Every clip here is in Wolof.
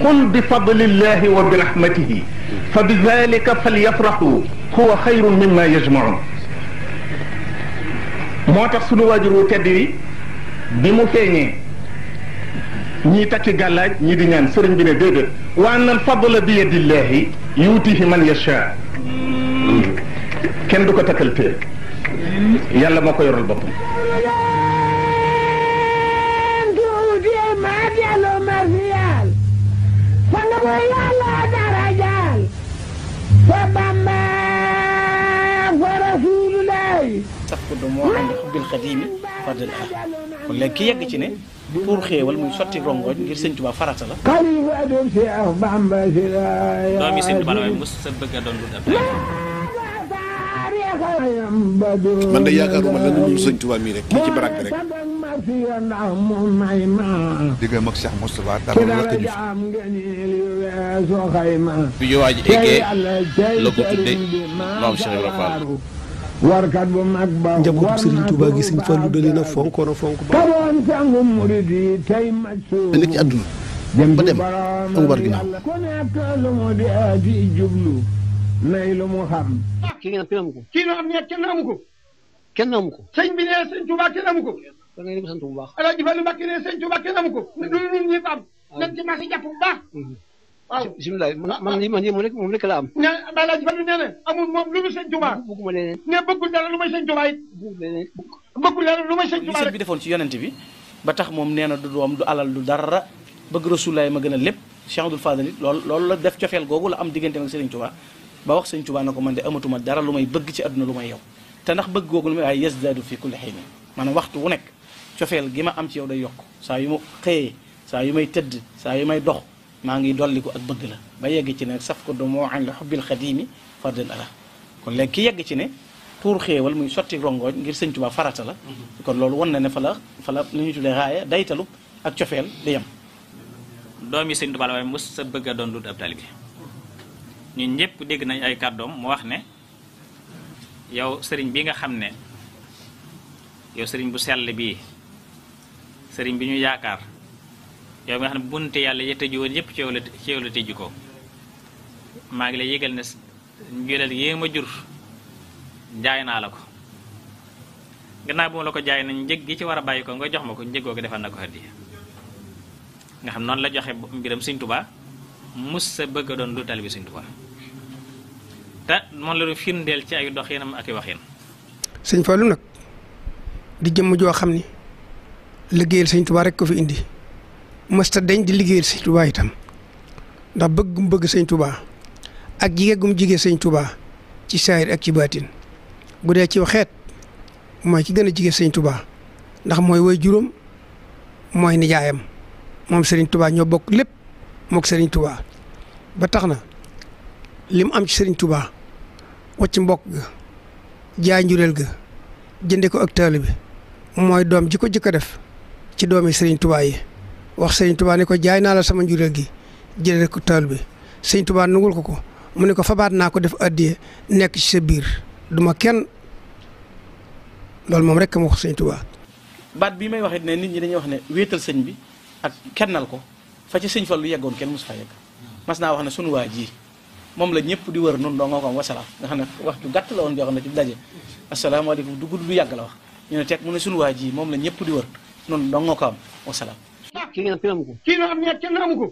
qul bi fadlillahi wa bi rahmatihi fa bi dhalika falyafrahu huwa xayrun mimma yajmaun. moo tax sunu waajur wu tedd wi bi mu feeñee ñii takki gàllaaj ñii di ñaan sëriñ bi ne déedéet wa anna al fadla bi yadillahi yuutihi man yasha. kenn du ko takkal téere yàlla moo ko yoral boppam. safkudu moo andi xubbil xadiimi fardal ah kon léegi ki yegg ci ne pour xéewal muy sotti rongoñ ngir sëñ Tuubaa farata la. doomi sëñ Tuubaa waaye mos sa bëgg a doon lu def. man de yaakaaruma lan la dul sëñ Tuubaa mii rek kii ci barak bi rek. digg mag Cheikh Moustapha dara la ko jëf. bi ñu waaj eggee la ko tuddee maam Cheikh Ibrahima Fall. njabootu Serigne Touba gi Serigne Fallou da leen a fonkoon a fonk ba. nekk ci àdduna ba dem amu bar ginnaaw. kii ngeen kenn amu ko. kii nga xam ne kenn amu ko. kenn amu ko. sëñ bi ne sëñ Touba kenn amu ko. da ngay dem sant bu baax. El Hadj Fallou Mbacké ne sëñ Touba kenn amu ko. loolu ñun ñëpp am. nañ ci marché jàpp bu baax. waaw bisimilah man moom rek la am. ne El Hadj Fallou nee na amul moom lu dul sëñ Touba. bëgguma leneen. ne bëggul dara lu may sëñ Touba it. bëggul dara lu may sëñ Touba li sëñ bi defoon ci yonent bi ba tax moom nee na du doom du alal du dara bëgg Rasulullaay ma gën a lépp Cheikh Abdoul Fadal it loolu la def cofeel googu la am diggante ak Serigne Touba ba wax sëñ Touba na ko man de amatuma dara lu may bëgg ci àdduna lu may yow te ndax bëgg googu lu may waaye yazdaadu fi kulli hiin maanaam waxtu wu nekk cofeel gi ma am ci yow day yokk saa yu ma xëyee saa yu may tëdd saa yu may dox maa ngi dolliku ak bëgg la ba yegg ci ne saf ko du moo an la xubbil xadiimi fardal ala kon léegi ki yegg ci ne pour xéewal muy sotti rongoñ ngir sëñ Touba farata la kon loolu wan na ne fa la li ñuy tuddee raaya daytalu ak cofeel di yem. doomi sëñ Touba la waaye mos sa bëgg a doon lu ab taalibe bi ñun ñëpp dégg nañ ay kàddoom mu wax ne yow sëriñ bi nga xam ne yow sëriñ bu sell bii sëriñ bi ñu yaakaar yow nga xam ne bunte yàlla ya tëju woon yëpp ci yow la tëju ko maa ngi lay yëgal ne njureel yée ma jur jaay naa la ko gannaaw bu ma la ko jaay nañ njëg gi ci war a bàyyi ko nga jox ma ko njëgoo ko defal na ko hadiya nga xam noonu la joxe mbiram sëñ Touba mus sa bëgg a doon lu taalibe sëñ Touba te moom la doon firndeel ci ay doxinam ak i waxin. sëñ Fallou nag di jëmm joo xam ni liggéeyal sëñ Touba rek ko fi indi mësta dañ di liggéeyal sëñ Touba itam ndax bëggum bëgg sëñ Touba ak jigéen gum jigéen sëñ Touba ci saayir ak ci baatin bu dee ci xeet mooy ki gën a jigéen sëñ Touba ndax mooy way juróom mooy nijaayam moom Serigne Touba ñoo bokk lépp mook Serigne Touba ba tax na lim am ci Serigne Touba wacc mbokk ga jaay njureel ga jënde ko ak taalibe bi mooy doom ji ko jëkk a def ci doomi Serigne Touba yi wax Serigne Touba ne ko jaay naa la sama njureel gi jënde ko taalibe bi Serigne Touba nungul ko mu ne ko fabaat naa ko def addiye nekk ci sa biir duma kenn loolu moom rek ma wax Serigne Touba. baat bii may wax it ne nit ñi dañuy wax ne wéetal sëñ bi ak kennal ko fa ci sëñ Fallu yeggoon kenn mosu fa yegg mas naa wax ne sunu waa ji moom la ñëpp di wër noonu doo nga ko am wasalaam nga xam ne wax ju gàtt la woon joo xam ne ci daje asalaamaaleykum du gudd du yàgg la wax ñu ne teg mu ne sunu waa ji moom la ñëpp di wër noonu doo nga ko am wasalaam. kii ngeen kenn amu ko. kii nga xam ne kenn amu ko.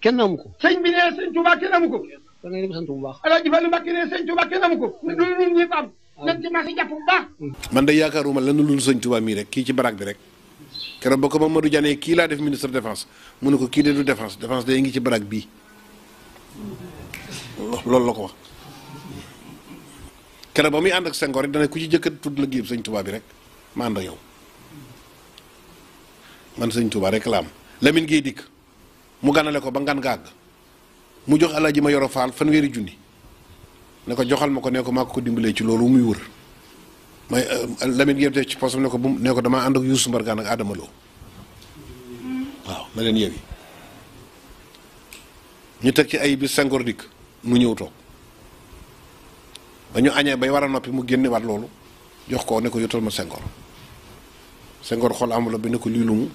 kenn amu ko. sëñ bi ne sëñ Touba kenn amu ko. da ngay dem sant bu baax. El Hadj Fallou Mbacké ne sëñ Touba kenn amu ko. loolu ñun ñëpp am. nañ ci marché jàpp bu baax. man de yaakaaruma lan la dul sëñ Touba mii rek kii ci barak bi rek. keroog ba ko Mamadou Diané kii laa def ministre défense mu ne ko kii de du défense day ngi ci barak bii loolu la ko wax keroog ba muy ànd ak Senghor rek dana ku ci jëkkat tudd la géeb sëñ Touba bi rek ma ànd ak yow man sëñ Touba rek la am Lamine Gueye dikk mu ganale ko ba ngan gàgg mu jox Alaaji ma yoro faal fanweeri junni ne ko joxal ma ko ne ko maa ko dimbalee ci loolu muy wër may Lamine Gueye def ci posam ne ko bu ne ko damaa ànd ak Youssou Mbargane ak Adama Lo waaw na leen yewi ñu teg ci ay bis Senghor dikk mu ñëw toog ba ñu añee bay war a noppi mu génne waat loolu jox ko ne ko yotal ma Senghor xool enveloppe bi ne ko lii lu mu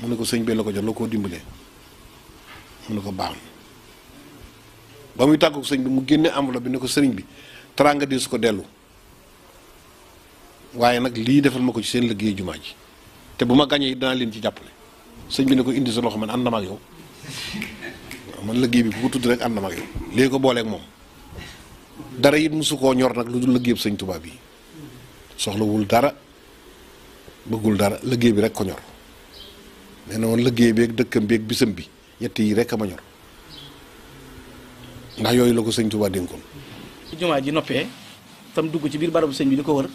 ne ko sëñ bi la ko jox la koo dimbalee mu ne ko baax na ba muy tàggu sëñ bi mu génne enveloppe bi ne ko sëriñ bi teraanga di su ko dellu waaye nag lii defal ma ko ci seen liggéey jumaa ji te bu ma gañee danaa leen ci jàppale sëñ bi ne ko indi sa loxo man ànd na ma ak yow man liggéey bi bu ko tudd rek ànd na ma ak yow léegi ko booleeg moom dara it mosu koo ñor nag lu dul liggéeyub sëñ Tuubaa bi soxlawul dara bëggul dara liggéey bi rek ko ñor nee na woon liggéey bi ak dëkkam bi ak bisam bi ñett yi rek a ma ñor ndax yooyu la ko sëñ Tuubaa dénkoon. jumaa ji noppee tam dugg ci biir barabu sëñ bi di ko wër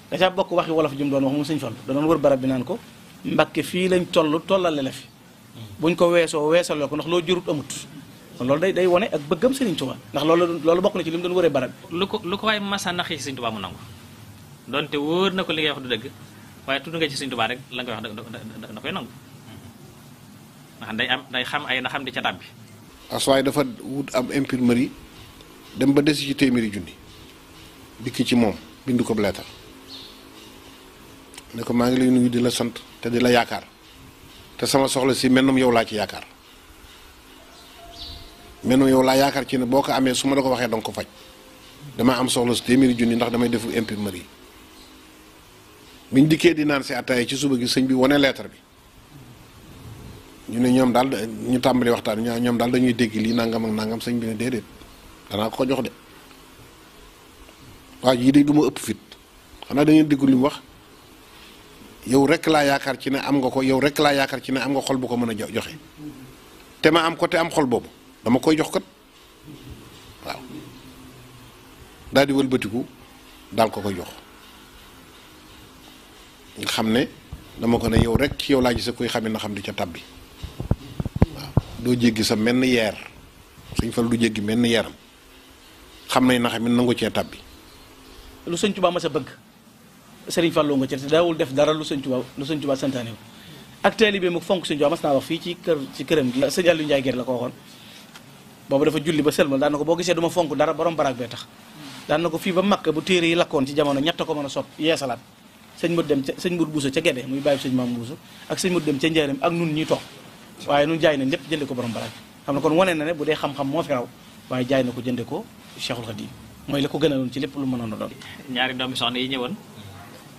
da caa bokk waxi wolof ju mu doon wax moom sëñ Fallu da doon wër barab bi naan ko Mbàkke fii lañ tollale la fi buñ ko weesoo weesaloo ko ndax loo jurut amut kon loolu day wone ak bëggam sëriñ Tuubaa ndax loolu bokk na ci li mu doon wëree barab bi. lu ko waaye masa naxi ci sëñ Tuubaa mu nangu donte wóor na ko li ngay wax du dëgg waaye tudd nga ci sëñ Tuubaa rek la nga wax da koy nangu ndax day xam ay na xam di ca tàbbi. aswaay dafa wut am imprimerie dem ba desi ci téeméeri junni dikk ci moom bind ko leetar ne ko maa ngi lay nuyu di la sant te di la yaakaar te sama soxla si mennum yow laa ci yaakaar mennum yow laa yaakaar ci ne boo ko amee su ma la ko waxee danga ko faj damaa am soxla si téeméeri junni ndax damay defu imprimerie biñ dikkee di naan si ataaya ci suba gi sëñ bi wane leetar bi ñu ne ñoom daal ñu tàmbali waxtaan ñoom daal dañuy dégg lii nangam ak nangam sëñ bi ne déedéet danaa ko jox de waaw yii de du ma ëpp fit xanaa da ngeen déggu li mu wax yow rek laa yaakaar ci ne am nga ko yow rek laa yaakaar ci ne am nga xol bu ko mën a joxe te ma am ko te am xol boobu dama koy jox kat waaw daal di wëlbatiku daal ko koy jox nga xam ne dama ko ne yow rek ci yow laa gis koy xamee na xam di ca tabbi waaw doo jéggi sa menn yeer suñ fal du jéggi menn yeeram xam nañ na xam ne nangu cee tabbi. lu sëñ Tuubaa ma sa bëgg Sëriñ Fallu nga ci te daawul def dara lu sëñ Tuubaa santaane wu ak taalibe mu fonk sëñ Tuubaa mas naa wax fii ci këram gi sëñ Aliou Ndiaye Guèye la ko waxoon boobu dafa julli ba sëlmal daan na ko boo gisee du ma fonk dara borom baraag bee tax daan na ko fii ba Makka bu téere yi lakkoon ci jamono ñett ko mën a sopp yeesalaat sëñ mut dem ca sëñ mut buusa ca Gede muy bàyyi sëñ maam buusa ak sëñ mut dem ca Njaaréem ak nun ñuy toog waaye nun jaay na lépp jënde ko borom baraag xam ne kon wane na ne bu dee xam-xam moo fi raw waaye jaay na ko jënde ko Cheikhul Khadim mooy la ko gënaloon ci lépp lu mënoon a doon. ñaari doomi soxna yi ñëwoon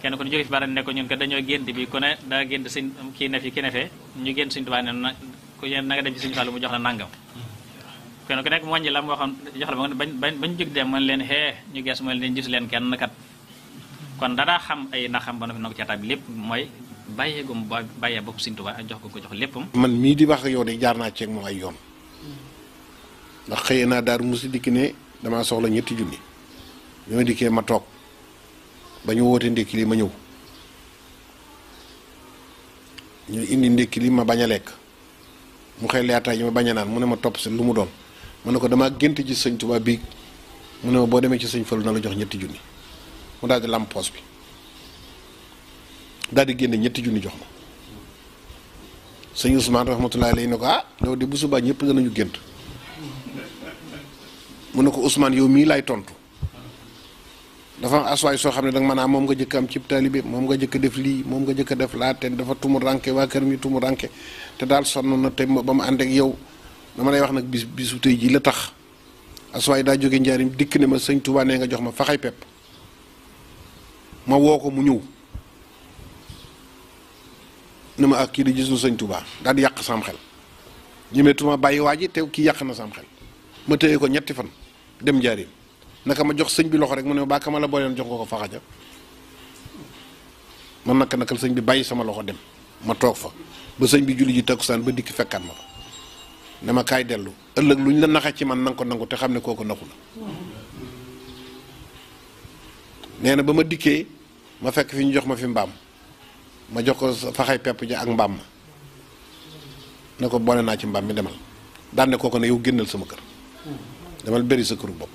kenn ko ñu jóge fi bara ne ko ñun ko dañoo gént bi ku ne daa gént sëñ kii ne fi kii ne fee ñu gént sëñ Tuubaa ne na ku na nga dem ci sëñ Fallu mu jox la nangam kenn ku nekk mu wàññi la moo xam jox la bañ jóg dem man leen xee ñu gees mooy leen gisu leen kenn kat kon dadaa xam ay naxam ba na fi na ko ceetaat bi lépp mooy bàyyeegum bàyyee bopp sëñ Tuubaa ak jox ko jox léppam. man mii di wax ak yow de jaar naa ceeg moom ay yoon ndax xëyee naa Daaru Musi dikk ne damaa soxla ñetti junni bi ma dikkee ma toog ba ñu woote ndékki li ma ñëw ñu indi ndékki li ma bañ a lekk mu xëy leetaay yi ma bañ a naan mu ne ma topp si lu mu doon ma ne ko damaa gént ci sëñ Tuubaa bii mu ne ma boo demee ci sëñ Fallu na la jox ñetti junni mu daal di lamp poos bi daal di génne ñetti junni jox ma sëñ Ousmane rahmatullahi alayhi ne ko ah loolu de bu subaa ñëpp danañu gént mu ne ko Ousmane yow mii laay tontu dafa am aswaay soo xam ne danga maanaam moom nga jëkk am cib taalibe moom nga jëkk def lii moom nga jëkk def laa te dafa tumu ranke waa kër mi tumu ranke te daal sonn na te ba mu ànd ak yow dama lay wax nag bisu tey ji la tax aswaay daa jóge njaarim dikk ne ma sëñ Tuubaa nee nga jox ma faxay pepp ma woo ko mu ñëw ne ma ak kii di gisul sëñ Tuubaa daal di yàq sam xel ñemeetuma bàyyi waa ji te kii yàq na sam xel ma téye ko ñetti fan dem njaarim naka ma jox sëñ bi loxo rek mu ne ba kama la booleen jox ko faxaja man nakal sëñ bi bàyyi sama loxo dem ma toog fa ba sëñ bi julli ji takkusaan ba dikk fekkaat ma fa ne ma kaay dellu ëllëg lu ñu la naxe ci man nanga ko nangu te xam ne kooku naxu la nee na ba ma dikkee ma fekk fi ñu jox ma fi mbaam ma jox ko faxay pepp ja ak mbaam ma ne ko boole naa ci mbaam mi demal daan ne kooku ne yow génnal sama kër demal bëri sa këru bopp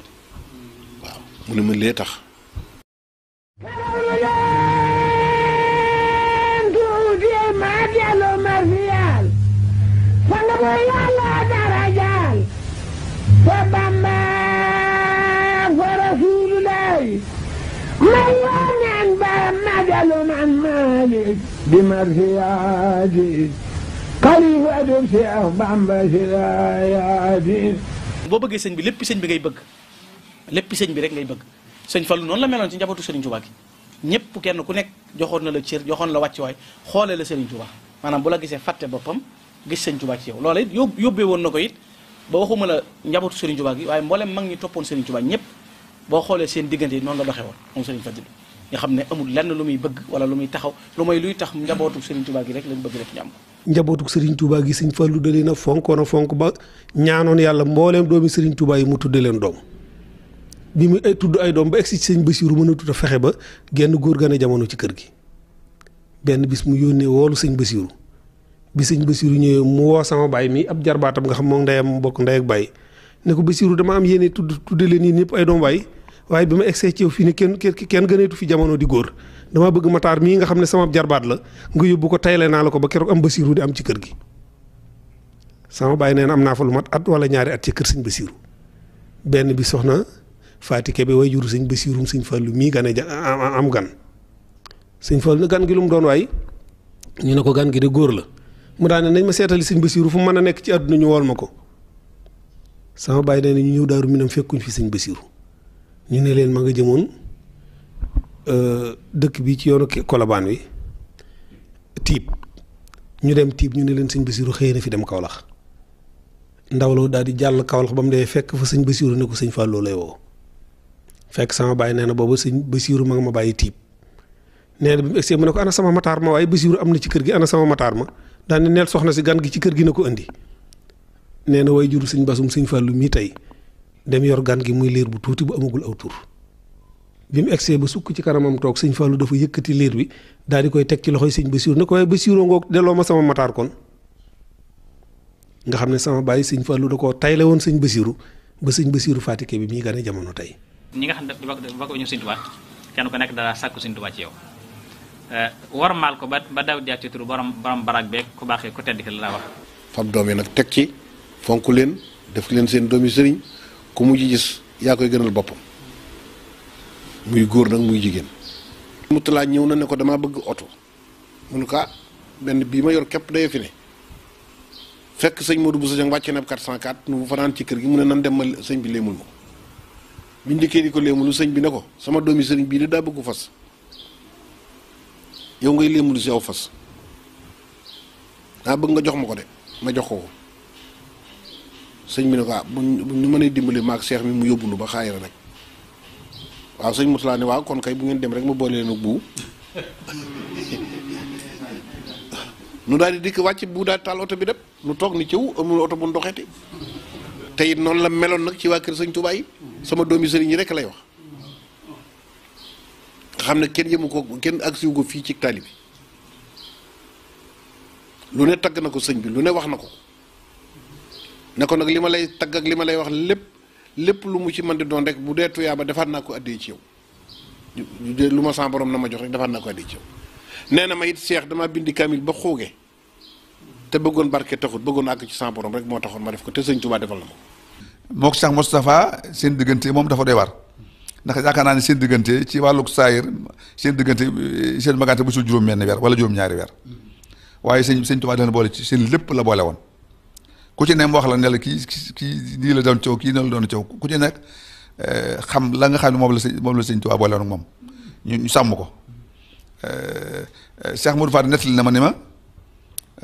waaw mu ne ma lee tax fa Bamba fa Rasulullahi man wanen ba majalu man malik bi marfiyati xalifatum Seex Bamba si laayaati. boo bëggee sëñ bi lépp sëñ bi ngay bëgg lépp sëñ bi rek ngay bëgg sëñ Fallu noonu la meloon ci njabootu Serigne Touba gi ñëpp kenn ku nekk joxoon na la cër joxoon la wàcc waay xoolee la Serigne Touba maanaam bu la gisee fàtte boppam gis sëñ Touba ci yow loola it yóbbee woon na ko it ba waxuma la njabootu Serigne Touba gi waaye mboolem mag ñi toppoon Serigne Touba ñëpp boo xoolee seen diggante yi noonu la doxee woon moom Serigne Fadilou nga xam ne amul lenn lu muy bëgg wala lu muy taxaw lu may luy tax njabootu Serigne Touba gi rek lañ bëgg rek ñu am ko. njabootu Serigne Touba gi sëñ Fallu da leen a fonkoon a fonk ba ñaanoon yàlla mbooleem doomi Serigne Touba yi mu tudde leen doom bi mu tudd ay doom ba egsi ci sëñ Basiiru mën a tudd a fexe ba genn góor gane jamono ci kër gi benn bis mu yónnee woolu sëñ Basiiru bi sëñ Basiiru ñëwee mu woo sama baay mi ab jarbaatam nga xam moom ndeyam bokk ndey ak baay ne ko Basiiru dama am yéene tudde leen yéen ñëpp ay doom baay waaye bi ma egsee ci yow fii ne kenn gëneetu fi jamono di góor dama bëgg Matar mii nga xam ne sama jarbaat la nga yóbbu ko tayle naa la ko ba keroog am Basiiru di am ci kër gi sama baay nee na am naa fa lu mat at wala ñaari at ci kër sëñ Basiiru benn bi soxna Faati Kebe way juru sëñ Basiirum sëñ Fallu mii gane am gan sëñ Fallu ne gan gi lu mu doon waay ñu ne ko gan gi de góor la mu daane nañ ma seetali sëñ Basiiru fu mu mën a nekk ci àdduna ñu wool ma ko sama baay nee na ñu ñëw Daaru Minam fekkuñ fi sëñ Basiiru ñu ne leen ma nga jëmoon dëkk bi ci yoonu Kolobaan wi tiib ñu dem tiib ñu ne leen sëñ Basiiru xëy na fi dem Kawlax ndaw la daal di jàll Kawlax ba mu dee fekk fa sëñ Basiiru ne ko sëñ Fallou lay woo fekk sama baay nee na booba sëñ Basiiru ma nga ma bàyyi tiib nee na bi mu egsee mu ne ko ana sama mataar ma waaye Basiiru am na ci kër gi ana sama mataar ma daal di neel soxna si gan gi ci kër gi na ko indi nee na way juru sëñ Basum sëñ Fallou mii tey dem yor gan gi muy liir bu tuuti bu amagul aw tur bi mu egsee ba sukk ci kanamam toog sëñ Fallou dafa yëkkati liir bi daal di koy teg ci loxoy sëñ Basiiru ne ko waaye Basiiru ngoog delloo ma sama mataar kon nga xam ne sama baay sëñ Fallou da koo tayle woon sëñ Basiiru ba sëñ Basiiru Fatike bi mii gane jamono tey. ñi nga xam ne ba ko ñu sëñ Tuubaa kenn ku nekk dara sàkku sëñ Tuubaa ci yow warmaal ko ba daw jaar ci turu borom barak beeg ku baaxee ku tedd ki la wax. fab doom yi nag teg ci fonk leen def leen seen doomi sëriñ ku mujj gis yaa koy gënal boppam muy góor nag muy jigéen. Muttalaa ñëw na ne ko damaa bëgg oto mu ne ko benn bii ma yor képp day fi ne fekk sëñ Modou Bousso Dieng wàcce na 404 nu fanaan ci kër gi mu ne nan dem ma sëñ bi léemul ma ko biñ dikkee di ko léemulu sëñ bi ne ko sama doomi sëriñ bii de daa bëggu fas yow ngay léemulu si aw fas daa bëgg nga jox ma ko de ma jox ko sëñ bi ne ko bu ñu mënee dimbali maag seex mi mu yóbbulu ba xaayira rek waaw sëñ Muttalaa ne waaw kon kay bu ngeen dem rek ma boole leen ak bu nu daal di dikk wàcc bu daal taal oto bi dem nu toog ni cëw amul oto bu ndoxeti te it noonu la meloon nag ci waa kër sëñ Tuubaa yi sama doomi sëriñ yi rek lay wax nga xam ne kenn yëmu ko kenn agsiwu ko fii ci taali bi lu ne tagg na ko sëñ bi lu ne wax na ko ne ko nag li ma lay tagg ak li ma lay wax lépp lu mu ci mën di doon rek bu dee tuyaa ba defaat naa ko addee ci yow lu ma sa borom na ma jox rek defaat naa ko addee ci yow nee na ma it seex dama bindi kaamil ba xooge te bëggoon barke taxut bëggoon àgg ci sa borom rek moo taxoon ma def ko te sëñ Tuubaa defal na ma ko. mook Cheikh Moustapha seen diggante moom dafa doy war ndax yaakaar naa ne seen diggante ci wàllug saayir seen diggante seen magante bu sul juróom-benn weer wala juróom-ñaari weer waaye sëñ Tuubaa leen boole ci seen lépp la boole woon ku ci ne mu wax la ne la kii nii la doon coow kii noonu la doon coow ku ci nekk xam la nga xam ne moom la sëñ Tuubaa boole woon ak moom ñu sàmm ko Cheikh Modou Fadi nettali na ma ni ma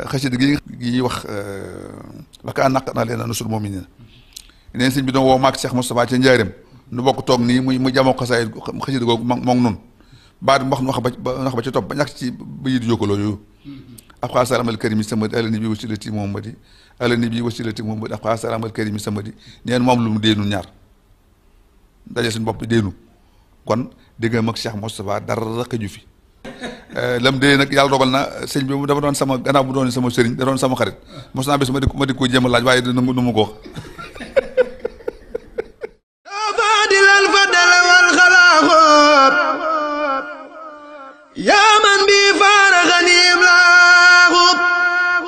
xasida gi ñuy wax waka naq naa leen nusul moom i neen sëñ bi doon woo maak Cheikh Moustapha ca njaareem nu bokk toog nii mu jamoo xasaay xasida googu moom noonu baat wax ba ca topp ba ñàkk ci ba yi di jokkaloo yooyu afqa salamal karimi samadi alani bi wasilati muhammadi alani bi wasilati muhammadi afqa salamal karimi samadi neen moom lu mu déenu ñaar daje suñu bopp déenu kon dégg mag Cheikh Moustapha dara xëju fi lam dee nag yàlla dogal na sëñ bi dafa doon sama gannaaw bu doon sama sëriñ da doon sama xarit mos naa bés ma di ko jéem a laaj waaye nu mu ko wax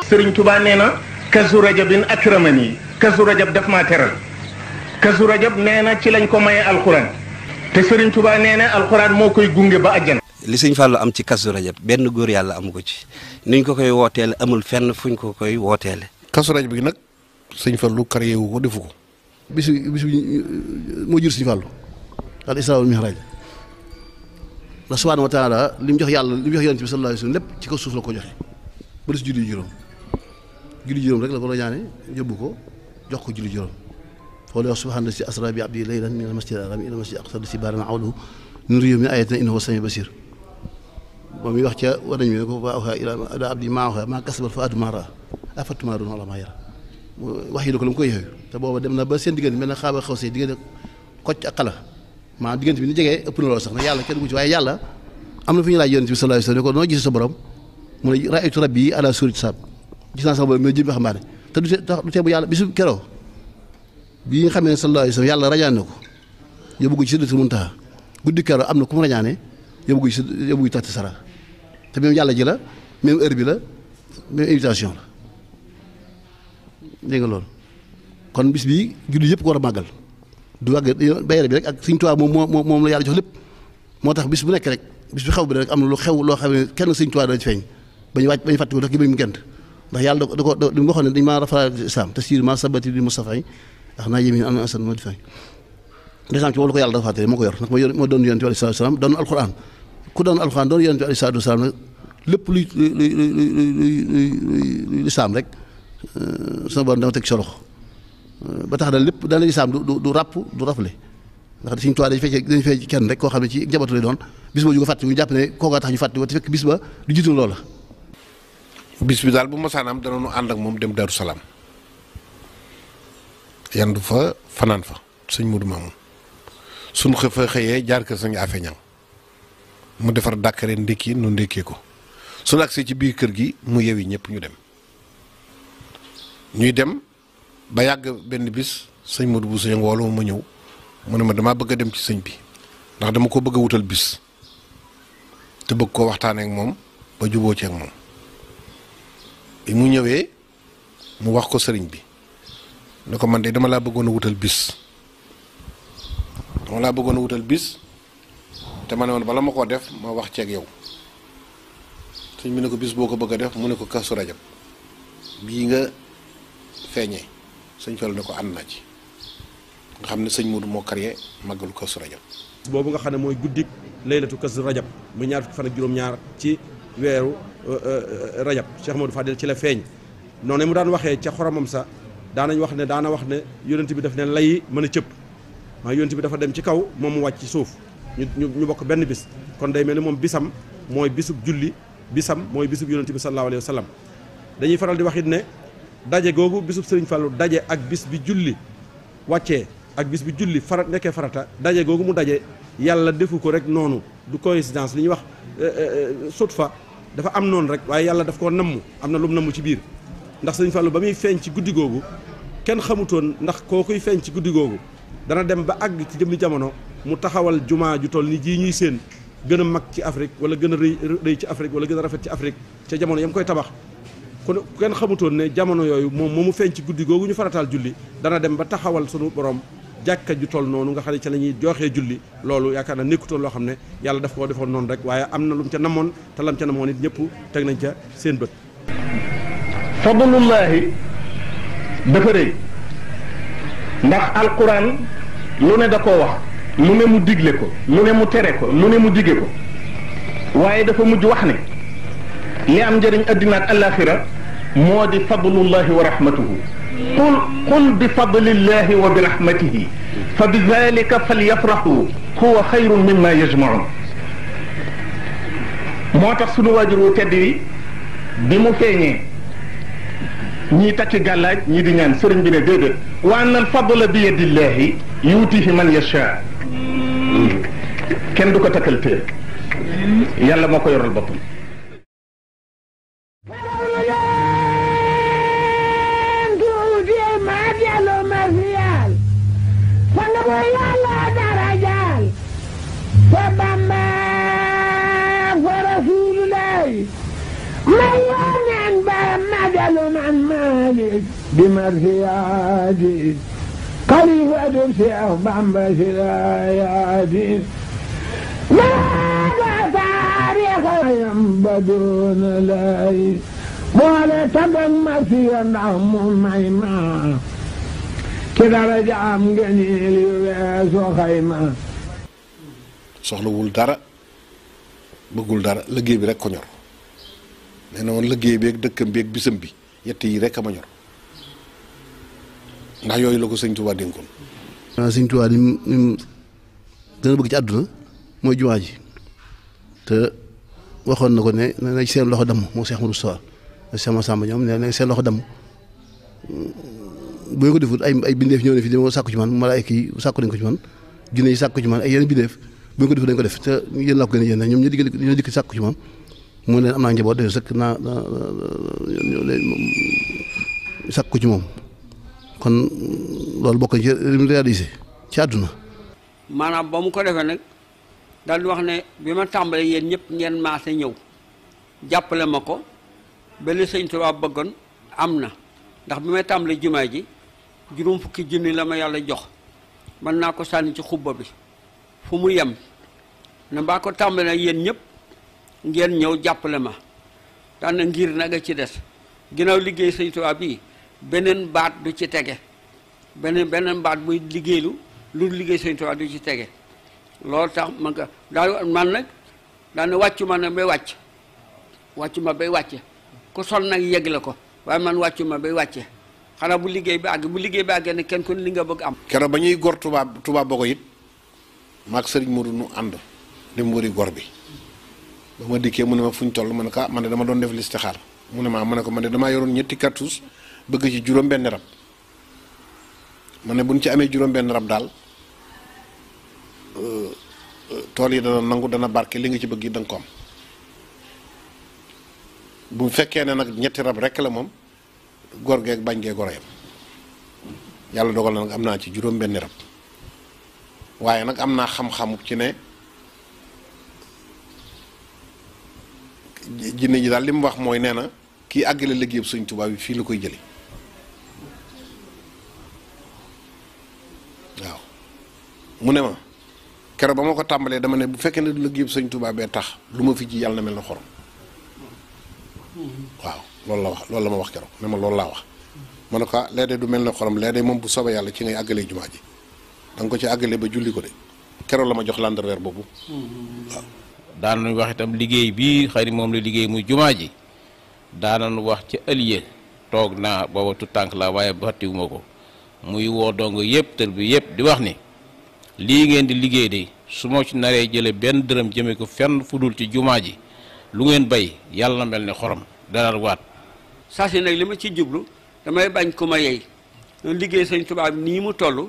Sëriñ Tuubaa nee na kazu rajabin akramani kazu rajab daf maa teral kazu rajab nee na ci lañ ko maye alxuraan te Sëriñ Tuubaa nee na alxuraan moo koy gunge ba àjjana. li sëñ Fallou am ci kazu rajab benn góor yàlla amu ko ci niñ ko koy wooteele amul fenn fuñ ko koy wooteele. Kazu Rajab bi nag sëñ Fallu créé wu ko defu ko. bis moo jur sëñ Fallu al isra wal mihraj la subhaanahu wa taala li mu jox yàlla li mu jox yonent bi sallallahu alayhi wa sallam lépp ci kaw suuf la ko joxe ba des julli juróom rek la ko la ñaane yóbbu ko jox ko julli juróom foo lay wax subhaana si asra bi abdi laylan min al masjid al haram ila al masjid al aqsa si baarana awlahu nuriyu min ayatina innahu samiun basir moom mi wax ca war nañ ne ko wa awhaa ilaa abdi maa awhaa maa kasaba fuaadu maa raa afatumaaruuna alaa maa yaraa wax yi ko la mu koy yooyu te booba dem na ba seen diggante mel na xaaba xaw see diggante kocc ak xala maa diggante bi ni jegee ëpp na loolu sax nag yàlla kenn gu ci waaye yàlla am na fi ñu laaj yonent bi sallallahu alayhi wa sallam ne ko noo gis sa borom mu ne raaytu rabbi ala suurati saab gis naa sama borom mais jëm waxambaane te du tee bu yàlla bisu keroo bi nga xamee ne sallallahu alayhi wa sallam yàlla rajaan na ko yóbbu ko ci Sidratul Muntaha guddi keroo am na ku mu rañaane yóbbu ko ci taxti sara te même yàlla ji la même heure bi la même invitation la dégg nga loolu kon bis bi julli yëpp ko war a màggal du wàgg bayre bi rek ak Sëñ Tuubaa moom la yàlla jox lépp moo tax bis bu nekk rek bis bu xew bi rek am na lu xew loo xam ne kenn Sëñ Tuubaa dana ci feeñ bañu fàtte ko tax gi bañ mu gent ndax yàlla da ko li mu waxoon ne dañ maa rafara islam te siir ma sabati bi Mustafa yi ndax naa yémi am asan ma di feeñ desam ci moom la ko yàlla dafa fàtte moo ko yor ndax moo doon yonent bi alayhi salaatu salaam doon alquran ku doon alquran doon yonent bi alayhi salaatu salaam nag lépp luy lislaam rek sama borom dama teg sa loxo ba tax na lépp dana lislaam du ràpp du rafle ndax Sëñ Tuubaa dañu fay kenn rek koo xam ne ci njabootu lay doon bis ba ju ko fàtte ñu jàpp ne kookaa tax ñu fàtte ba te fekk bis ba du jiitu loola. bis bi daal bu masaanaam danañu ànd ak moom dem Daaru Salaam yandu fa fanaan fa sëñ Modou Mamoun suñu fa xëyee jaar kër sëñ Afe Ñaŋ mu defar dàkkare ndékki nu ndékkee ko suñu agsee ci biir kër gi mu yewi ñëpp ñuy dem ba yàgg benn bis sëñ Modou bu sëñ woolu ma ñëw mu ne ma damaa bëgg a dem ci sëñ bi ndax dama ko bëgg a wutal bis te bëgg koo waxtaanee ak moom ba juboo ci ak moom bi mu ñëwee mu wax ko sëriñ bi ne ko man de dama laa bëggoon a wutal bis te ma ne woon bala ma koo def ma wax ceeg yow sëñ bi ne ko bis boo ko bëgg a def mu ne ko Kazu Rajab bii nga feeñee sëñ Fallu ne ko ànd naa ci nga xam ne sëñ Modou moo créé màggalu Kazu Rajab boobu nga xam ne mooy guddik laylatu Kazu Rajab mu ñaar fukki fan ak juróom-ñaar ci weeru rajab Cheikh Modou Fadel ci la feeñ noonu mu daan waxee ca xoromam sa daana wax ne yonent bi daf ne lay mën a cëpp maa yonent bi dafa dem ci kaw moom mu wàcc ci suuf ñu bokk benn bis kon day mel ni moom bisam mooy bisub julli bisam mooy bisub yonent bi sallallahu alayhi wa sallam dañuy faral di wax it ne daje googu bisub Sëriñ Fallu daje ak bis bi julli wàccee ak bis bi julli nekkee farata daje googu mu daje yàlla defu ko rek noonu du coïncidence li ñuy wax sutfa dafa am noonu rek waaye yàlla daf koo namm am na lu mu namm ci biir ndax Sëriñ Fallu ba muy feeñ ci guddi googu kenn xamutoon ndax koo kuy feeñ ci guddi googu dana dem ba àgg ci jëmmi jamono mu taxawal jumaa ju toll ni jii ñuy séen gën a mag ci Afrique wala gën a rëy ci Afrique wala gën a rafet ci Afrique ca jamono yam koy tabax kon kenn xamutoon ne jamono yooyu moom mu feeñ ci guddi googu ñu farataal julli dana dem ba taxawal sunu borom jàkka ju toll noonu nga xam ne ca la ñuy joxee julli loolu yaakaar na nekkutoon loo xam ne yàlla daf koo defoon noonu rek waaye am na lu mu ca namoon te lam ca namoon it ñëpp teg nañ ca seen bët. fadlullahi dafa rëy ndax alquran lu ne da koo wax lu ne mu digle ko lu ne mu tere ko lu ne mu dige ko waaye dafa mujj wax ne li am njëriñ addina ak alaxira moo di fadlullahi wa rahmatuhu qul bi fadlillahi wa bi rahmatihi fa bi dalika falyafrahu huwa xayrun mimma yajmaun moo tax sunu waajur wu tedd yi bi mu feeñee ñii takki gàllaaj ñii di ñaan sëriñ bi ne déedéet wa anna al fadla bi yadillahi yuutihi man yasha kenn du ko takkal téer yàlla moo ko yoral boppam بمرثياتي خليفة الشيخ بامبا سراياتي ماذا تاري xayam ba doona lay boole tabak ma fiya ndax mu may ma ki dara jaam ngëneel yu weesu xayma. soxlawul dara bëggul dara liggéey bi rek ko ñor nee na woon liggéey bi ak dëkkam bi ak bisam bi yett yi rek a ma ñor ndax yooyu la ko sëñ Tuubaa dénkoon. waaw sëñ Tuubaa ni mu gën a bëgg ci àdduna mooy jumaa ji te waxoon na ko ne na seen loxo damm moo Cheikh Modou Sow sama Samba ñoom ne seen loxo damm bu ko defut ay bindeef ñëw ne fi dama sàkku ci man malaayka yi sàkku nañ ko ci man jinne yi sàkku ci man ay yeneen bindeef bu ko defut dañ ko def te yéen laa ko gën a yéen ñoom ñoo dikk sàkku ci man mu leen am naa njaboot de sëkk naa sàkku ci moom kon loolu bokk ci li réalisé ci àdduna. maanaam ba mu ko defee nag daal di wax ne bi ma tàmbalee yéen ñëpp ngeen maase ñëw jàppale ma ko benn sëñ Tuubaa bëggoon am na ndax bi may tàmbalee jumaa ji juróom fukki junni la ma yàlla jox mën naa ko sànni ci xubba bi fu mu yem ne mbaa ko tàmbalee yéen ñëpp ngeen ñëw jàppale ma daan na ngir nag a ci des ginnaaw liggéey sëñ Tuubaa bii beneen baat du ci tege beneen baat buy liggéeylu lu liggéey sëñ Tuubaa du ci tege loolu tax man ko daal man nag daane wàccu ma nag bay wàccu ma bay wàcce ku sol nag yëg la ko waaye man wàccu ma bay wàcce xanaa bu liggéey bi àggee ne kenn ku ne li nga bëgg am. keroog ba ñuy gor tubaab Bogo it maag sëriñ Modou nu ànd dem wëri gor bi ba ma dikkee mu ne ma fuñ toll ma ne ko man de dama doon def listixaar mu ne ma ne ko man de damaa yoroon ñetti cartouche bëgg ci juróom-benn rab ma ne buñ ci amee juróom-benn rab daal tool yi dana nangu dana barke li nga ci bëgg yi da nga ko am bu fekkee ne nag ñetti rab rek la moom góor geeg bañ gee goro yam yàlla dogal na nag am naa ci juróom-benn rab waaye nag am naa xam-xamu ci ne jinne ji daal li mu wax mooy nee na kii àggale liggéeyam Sëñ Tuubaa bi fii la koy jële waaw mu ne ma keroog ba ma ko tàmbalee dama ne bu fekkee ne du liggéeyam Sëñ Tuubaa bee tax lu ma fi ji yàlla na mel na xorom waaw loolu la wax loolu la ma wax keroog ne ma loolu laa wax ma ne ko léeg-léeg du mel ne xorom léeg-léeg moom bu soobee yàlla ci ngay àggalee jumaa ji da nga ko ci àggalee ba julli ko de keroog la ma jox landerweer boobu waaw. daanañu wax itam liggéey bii xëy na moom la liggéey muy jumaa ji daanañu wax ci ëllëg toog naa booba tu tànk la waaye fàttiwuma ko muy woo dong yëpp tër bi yëpp di wax ni lii ngeen di liggéey de su ma ci naree jële benn dërëm jëme ko fenn fu dul ci jumaa ji lu ngeen bay yàlla na mel ne xorom dara waat. saa si nag li ma ci jublu damay bañ ku ma yey liggéey Sëñ Tuubaa nii mu toll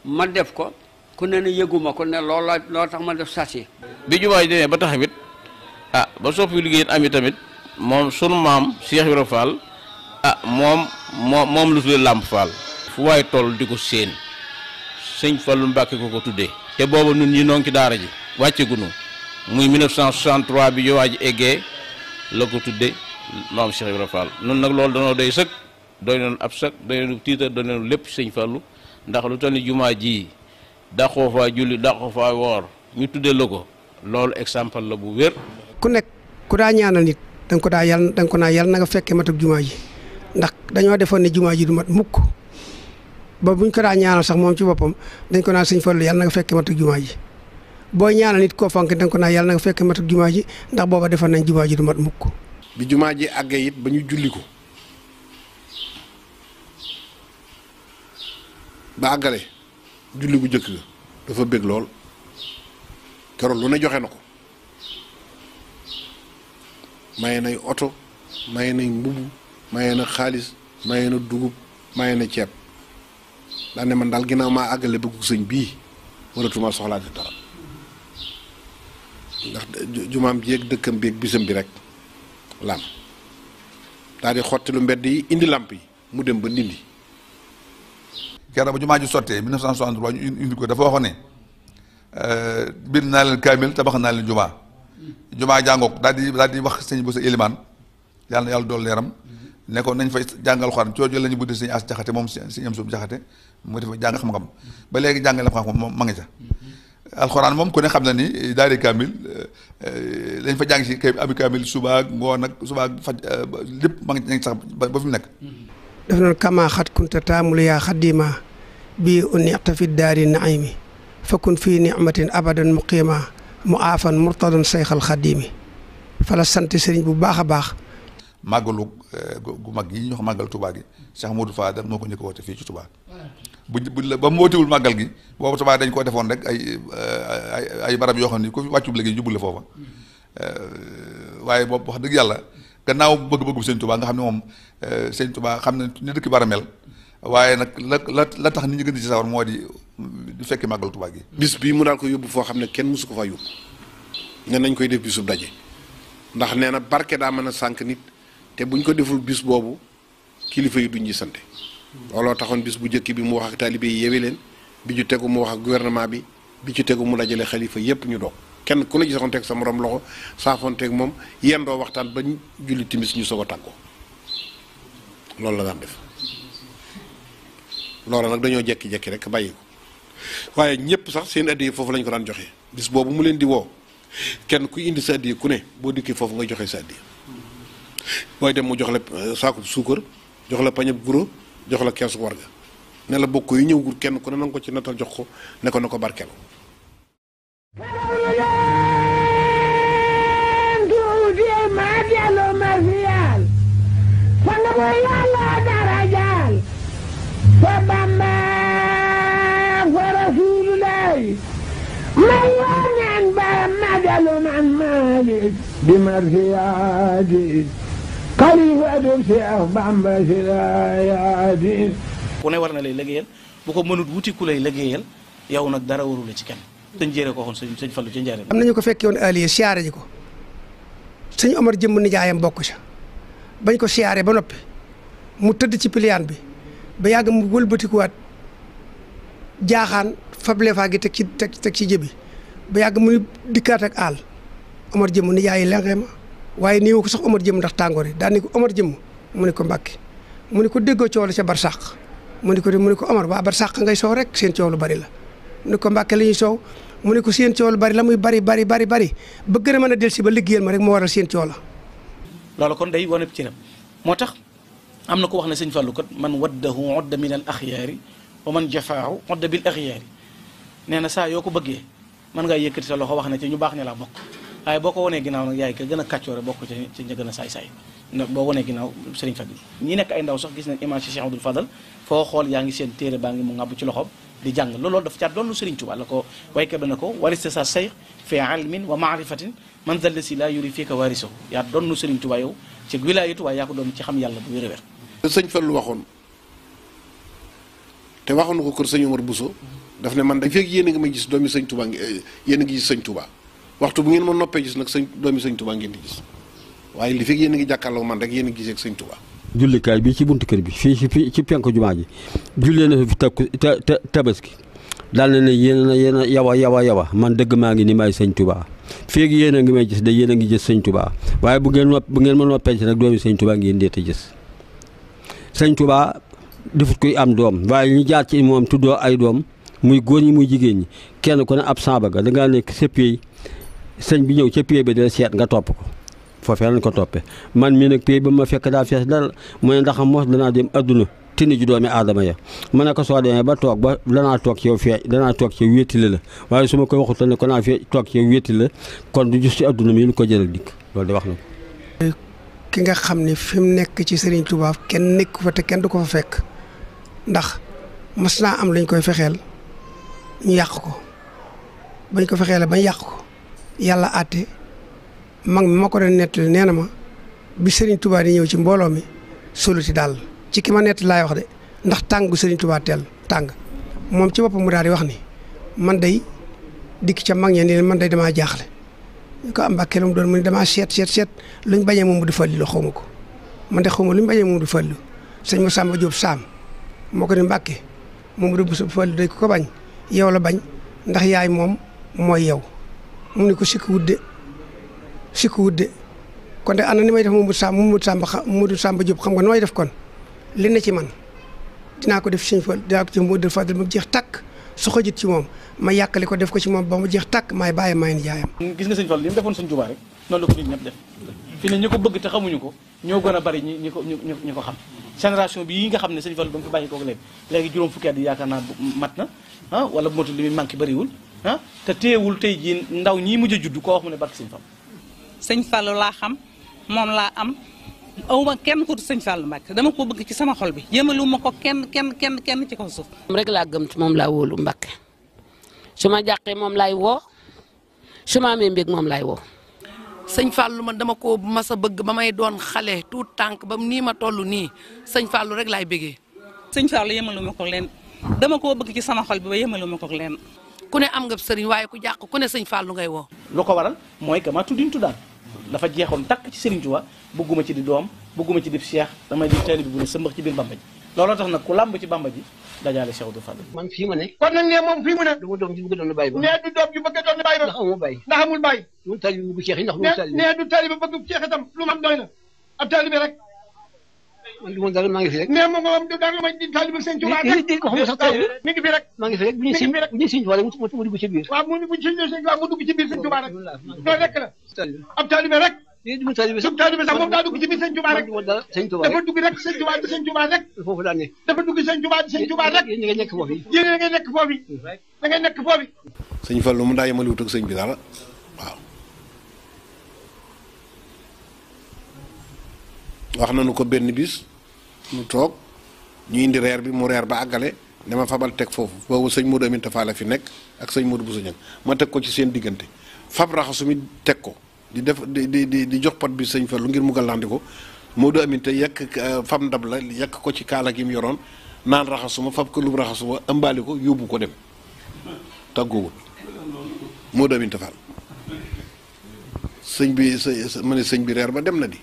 ma def ko ku ne yëguma ko ne loolu tax ma def sas yi bi jumaa ji demee ba taxawit ba soppi liggéey am tamit moom sunu maam Cheikh Ibra Fall moom lu tuddee Lamp Fall fu waay toll di ko séen sëñ Fallu Mbàkke ko tuddee te booba nun ñi noo ngi ci daara ji wàcce gunu muy 1963 bi jumaa ji eggee la ko tuddee maam Cheikh Ibra Fall nun nag loolu danoo doy sëkk doy noonu ab sëkk doy noonu tiitar doy noonu lépp sëñ Fallu ndax lu toll ni jumaa ji daqoo faa julli daqoo faa woor ñu tuddee la ko loolu exemple la bu wér. ku nekk ku daa ñaanal nit da nga ko naa yàlla na nga fekkee matuk jumaa ji ndax dañoo defoon ne jumaa ji du mat mukk ba buñ ko daa ñaanal sax moom ci boppam dañ ko naa sëñ Fallu yàlla na nga fekkee matuk jumaa ji boo ñaanal nit koo fonk da nga ko naa yàlla na nga fekkee matuk jumaa ji ndax booba defoon nañ jumaa ji du mat mukk. bi jumaa ji àggee it ba ñu julli ko ba àggale julli bu njëkk ga dafa bég lool keroog lu ne joxe na ko maye nay oto maye nay mbubb maye na xaalis maye na dugub maye na ceeb daan ne man daal ginnaaw maa àggale bëggu sëñ bii waratuma soxlaate dara ndax jumaam ji ak dëkkam bi ak bisam bi rek lam daal di xotti lu mbedd yi indi làmp yi mu dem ba ndindi keroog ba jumaa ji sottee 1963 ñu indi ko dafa waxoon ne bind naa leen kaamil tabax naa leen jumaa jàngook daal di wax sëñ bu sa élimaan yàlla na yàlla dool leeram ne ko nañ fay jàngal xuraan coo jël la ñu buddi sëñ as jaxate moom sëñ am suuf jaxate mu nga defa jàng xam-xam ba léegi jàngale xam-xam moom ma ngi ca alxuraan moom ku ne xam na ni daari kaamil lañ fa jàng si kay abi kaamil suba ak ngoon ak suba ak faj lépp ma ngi sax ba fi mu nekk. daf noonu kama xat kunta taamul yaa xadima bii unita fi daari naimi fakun fii nicmatin abadan muqima mu aafan murtadan sayxal xadimi fala sant sëriñ bu baax a baax. màggalu gu mag yi ñu wax màggal Touba gi Cheikh Modou Fadal moo ko njëkk a woote fii ci Touba buñ la ba mu wootewul màggal gi boobu Touba dañ koo defoon rek ay barab yoo xam ni ku fi wàccub léegi jubul la foofa waaye boobu wax dëgg yàlla gannaaw bëgg-bëggu sëñ Touba nga xam ne moom sëñ Touba xam ne ni dëkk bara mel waaye nag la tax nit ñi gën ci sawar moo di fekki màggal Touba gi. bis bii mu daal ko yóbbu foo xam ne kenn mësu ko fa yóbbu ne nañ koy def bisub daje ndax nee na barke daa mën a sànq nit te buñ ko deful bis boobu kilifa yi duñ gisante looloo taxoon bis bu njëkk bi mu wax ak taalibe yi yewe leen bi ñu tegu mu wax ak gouvernement bi ci tegu mu dajale xalifa yépp ñu doog kenn ku ne gisoon teg sa morom loxo saafoonteeg moom yendoo waxtaan ba julli timis ñu soog a tàggoo loolu la daan def loolu nag dañoo jekki-jekki rek bàyyi ko waaye ñëpp sax seen addiya foofu lañ ko daan joxe bis boobu mu leen di woo kenn ku indi sa addiya ku ne boo dikkee foofu nga joxe sa addiya booy dem mu jox la saakub suukar jox la pañab guro jox la keesu warga ne la bokk yu ñëw gur kenn ku ne na nga ko ci natal jox ko ne ko na ko barkeel fa Bamba fa Rasulullahi man yooneen ba madalu man Malik bi marsiyaadi xalifatu Seex Bamba sirayaadi ku ne war na lay liggéeyal bu ko mënut wuti ku lay liggéeyal yow nag dara warula ci kenn sëñ jëre ko waxoon sëñ Fallu ca njëre am nañu ko fekkee woon aliye siyaare ji ko sëñ Omar jëmm nijaayam bokk ca bañ ko siyaare ba noppi mu tëdd ci piliyaan bi ba yàgg mu wëlbatikuwaat jaaxaan fable faa gi teg ci jëbi ba yàgg muy dikkaat ak àll Omar jëmm ni yaay lengee ma waaye nii ko sax Omar jëmm ndax tàngoor yi daan ni ko Omar jëmm mu ne ko Mbàkke mu ne ko déggoo coow la ca barsàq mu ne ko Omar waa barsàq ngay soow rek seen coow lu bari la mu ne ko Mbàkke li ñuy soow mu ne ko seen coow lu bari la muy bari ba gën a mën a del si ba liggéeyal ma rek moo waral seen coow la loolu kon day wane ci moo tax am na ko wax ne sëñ Fallou kat man waddahu odda min al axyaari wa man jafaahu odda bil axyaari nee na saa yoo ko bëggee mën ngaa yëkkati sa loxo wax ne ci ñu baax ne laa bokk waaye boo ko wanee ginnaaw nag yaay ka gën a kàccoore bokk ci ña gën a saay-saay boo wanee ginnaaw sëriñ Fallou ñi nekk ay ndaw sax gis nañ image Cheikh Abdoul Fadal foo xool yaa ngi seen téere baa ngi mu ngàbb ci loxoom di jàng loolu dafa caat doon lu sëriñ Tuubaa la ko waykat ba ne ko wariste sa sayx fi ilmin wa maarifatin man zalla si laa yuri fii ka warisahu yaa doon nu sëriñ Tuubaa yow ci wilaayatu waaye yaa ko doon ci xam yàlla bu wér-wér sëñ Fallu waxoon te waxoon na ko kër sëñ Omar Bousso daf ne man da fekk yéen a ngi may gis doomi sëñ Touba yéen a ngi gis sëñ Touba waxtu bu ngeen ma noppee gis nag doomi sëñ Touba ngeen di gis waaye li fekk yéen a ngi jàkkaarloo man rek yéen a ngi gisee ak sëñ Touba. jullikaay bi ci buntu kër bi fii ci penku jumaa ji jullee na fi tabaski daal na ne yéen a yawa man dëgg maa ngi ni may sëñ Touba fekk yéen a ngi may gis de yéen a ngi gis sëñ Touba waaye bu ngeen ma noppee ci nag doomi sëñ Touba ngeen dee te gis sëñ Touba defut koy am doom waaye ñu jaar ci moom tuddoo ay doom muy góor ñi muy jigéen ñi kenn ku ne ab samba ga dangaa nekk sa pied sëñ bi ñëw ca pied ba dina seet nga topp ko foofee lañ ko toppee man mii nag pied ba ma fekk daa fees dara mu ne ndax mos danaa dem adduna tini ju doomi aadama ya ma ne ko soo demee ba toog ba danaa toog ci yow danaa toog ci yow wéttile la waaye su ma koy waxutal ne ko naa toog ci yow wéttile la kon du gis ci adduna mi lu ko jëral dikk loolu di wax na ko ki nga xam ne fi mu nekk ci Serigne Touba kenn nekk fa te kenn du ko fa fekk ndax mas naa am lañ koy fexeel ñu yàq ko bañ ko fexeele bañ yàq ko yàlla àtte mag mi ma ko doon nettali nee na ma bi Serigne Touba di ñëw ci mbooloo mi soluti daal ci ki ma nettali laay wax de ndax tàng gu Serigne Touba teel tàng moom ci boppam mu daal di wax ni man day dikk ca mag ña ni man day damaa jaaxle ñu ko am Mbàkke lu mu doon mu ne damaa seet luñ bañee moom du fallu xaw ma ko man de xaw ma luñ bañee moom du fallu sëñ Masamba Diop Saam moo ko ne Mbàkke moom du fallu day ko bañ yow la bañ ndax yaay moom mooy yow mu ne ko sikk wudde kon de ana ni may def Modou Samba Diop xam nga nooy def kon li ne ci man dinaa ko def sëñ Fall dinaa ko def Modou Fadal mu jeex takk su xajut ci moom ma yàkkali ko def ko ci moom ba mu jeex tàkk maay bàyyi maay ni jaayam. gis nga sëñ Fall li mu defoon sëñ Tuubaa rek noonu la ko nit ñëpp def fi ne ñi ko bëgg te xamuñu ko ñoo gën a bari ñi ko xam génération bi yi nga xam ne sëñ Fall ba mu fi bàyyi kooku léegi juróom fukki at yi yaakaar naa mat na wala bu matul li muy manqué bariwul te téewul tey jii ndaw ñii mujj a judd koo wax mu ne barke sëñ Fall. sëñ Fall laa xam moom laa am awma kenn ku sëñ Fall Mbacke dama ko bëgg ci sama xol bi yëmalu ma ko kenn ci kaw suuf. moom rek laa gëm moom laa wóolu Mbacke su ma jàqee moom laay woo su ma amee mbég moom laay woo. sëñ Fallou man dama ko mas a bëgg ba may doon xale tuut tànk ba nii ma toll nii sëñ Fallou rek laay bëggee. sëñ Fallou yëmalu ma ko leen dama koo bëgg ci sama xol bi ba yëmalu ma ko leen. ku ne am nga sëriñ waaye ku jàq ku ne sëñ Fallou ngay woo. lu ko waral mooy que ma tuddin tuddaan dafa jeexoon takk ci Serigne Touba bëgguma ci di doom bëgguma ci di cheikh damay di taalibe bu ne sëmbax ci biir Bamba ji looloo tax nag ku làmb ci Bamba ji dajaale Cheikh Abdou Fadal. man fii ma ne. kon nag nee moom fii mu ne. du ma doom ji bëgg doon bàyyi ba. nee du doom ji bëgg doon bàyyi ba. ndax amul bàyyi. ndax amul bàyyi. du taalibe bëgg Cheikh yi ndax du taalibe. nee du taalibe bëgg Cheikh itam lu man doy na ab taalibe rek. man du ma dara maa ngi fi rek. nee moom du dara may di taalibe sëñ Tuubaa rek. waxuma sax taalibe. mi ngi fi rek. maa ngi fi rek bu ñu sëñ Tuubaa rek mu dugg ci biir. waaw mu dugg ci biir sëñ Tuubaa rek. loolu rek la. ab taalibe rek. du taalibe sax moom daa dugg ci biir sëñ Tuubaa rek. dafa dugg rek sëñ Tuubaa di sëñ Tuubaa rek. foofu laa ne. dafa dugg sëñ Tuubaa di sëñ Tuubaa rek. yéen ngay nekk foofu yi. yéen ngay nekk foofu yi. da ngay nekk foofu yi. sëñ Fallu mu daa yemaliwut ak sëñ bi dara waaw. wax nañu ko benn bis mu toog ñu indi reer bi mu reer ba àggale dama fabal teg foofu boobu sëñ Modou Aminta Fall la fi nekk ak sëñ Modou Bousso Niang ma teg ko ci seen diggante fab raxasu mi teg ko di def di jox pot bi sëñ Fallu ngir mu gàllandi ko Modou Aminta yekk fab ndab la yekk ko ci kaala gi mu yoroon naan raxasuma fab ko lu raxasuma ëmbaali ko yóbbu ko dem tàggoowul Modou Aminta Fall sëñ bi ma ne sëñ bi reer ba dem na di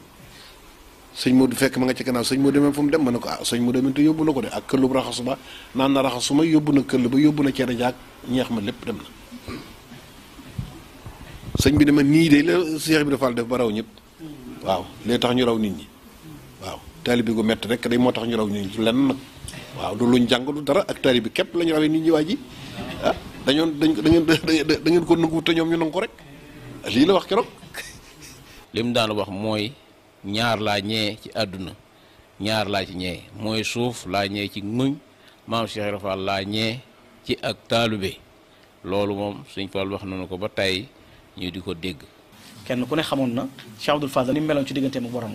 sëñ Modou fekk ma nga ci gannaaw sëñ Modou même fu mu dem ma ne ko sëñ Modou Aminta yóbbu na ko de ak këllub raxasuma naan na raxasuma yóbbu na këll ba yóbbu na cere jaag ñeex ma lépp dem na sëñ bi dama nii de la Cheikh Ibrahima Fall def ba raw ñëpp waaw lee tax ñu raw nit ñi waaw taalibe gu métti rek day moo tax ñu raw nit ñi lenn nag waaw du luñ jàng du dara ak taalibe képp la ñu rawee nit ñi waa ji ah da ngeen ko nangu te ñoom ñu nangu ko rek lii la wax keroog. lim daan wax mooy ñaar laa ñee ci àdduna ñaar laa ci ñee mooy suuf laa ñee ci muñ maam Cheikh Ibrahima Fall laa ñee ci ak taalibe loolu moom Sëñ Fall wax nañu ko ba tey ñu di ko dégg. kenn ku ne xamoon na Cheikh Abdou Fadal ni mu meloon ci digganteem ak borom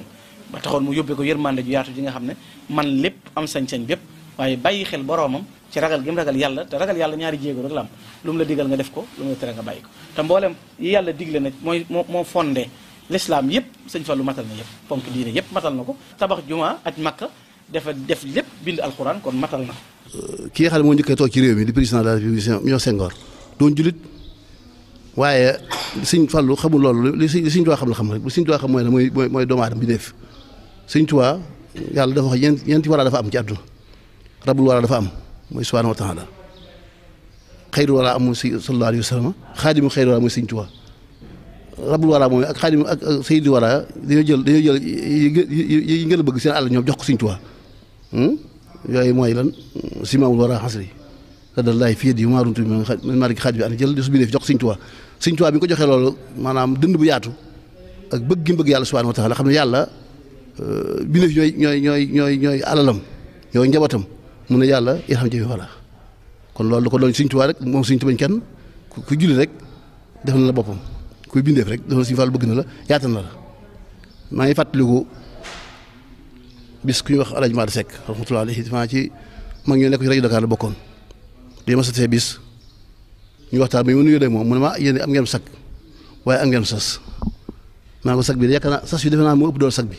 ba taxoon mu yóbbee ko yërmande ju yaatu ji nga xam ne man lépp am sañ-sañ bépp waaye bàyyi xel boromam ci ragal gi mu ragal yàlla te ragal yàlla ñaari jéego rek la am lu mu la digal nga def ko lu mu la tere nga bàyyi ko te mboolem yi yàlla digle nag moo fondé l'islam yëpp sëñ Fallu matal na yëpp ponk diine yëpp matal na ko tabax juma aj makka def lépp bind alquran kon matal na. ki nga xam ne moo njëkkee toog ci réew mi di président de la République ñoo Senghor doon julit waaye sëñ Fallu xamul loolu li sëñ Tuubaa xam la xam rek li sëñ Tuubaa xam mooy ne mooy doomu aadama bi def sëñ Tuubaa yàlla dafa wax ñeenti wara dafa am ci àdduna rabul wara dafa am mooy subhaanahu wa taala xayru wara am mooy sallallahu alayhi wa sallam xaadimu xayru wara mooy sëñ Tuubaa rabul wara mooy ak xaadim ak sayyidu wara dañoo jël yi ngeen a bëgg seen àll ñoom jox ko sëñ Tuubaa yooyu mooy lan simaamul wara xasri radallaahi fii di maaruntu man maa di xaaj bi ana jël di su bindee fi jox ko sëñ Tuubaa sëñ Tuubaa bi nga ko joxee loolu maanaam dënd bu yaatu ak bëgg gi mu bëgg yàlla subhaanahu wa taala xam ne yàlla bindee fi ñooy alalam ñooy njabootam mu ne yàlla irham jami wala kon loolu da ko doon sëñ Tuubaa rek moom sëñ Tuubaa kenn ku julli rek def na la boppam kuy bindeef rek def na sëñ Fallu bëgg na la yaatal na la maa ngi fàttaliku bis ku ñuy wax Alaaji Maada Sekk rahmatullahi alayhi maa ci mag ñoo nekk ci rajo Dakar la bokkoon di ma satee bis ñu waxtaan ba mu nuyoo de moom mu ne ma yéen am ngeen sag waaye am ngeen sas maa ko sag bi yaakaar naa sas bi defe naa moo ëpp dool sag bi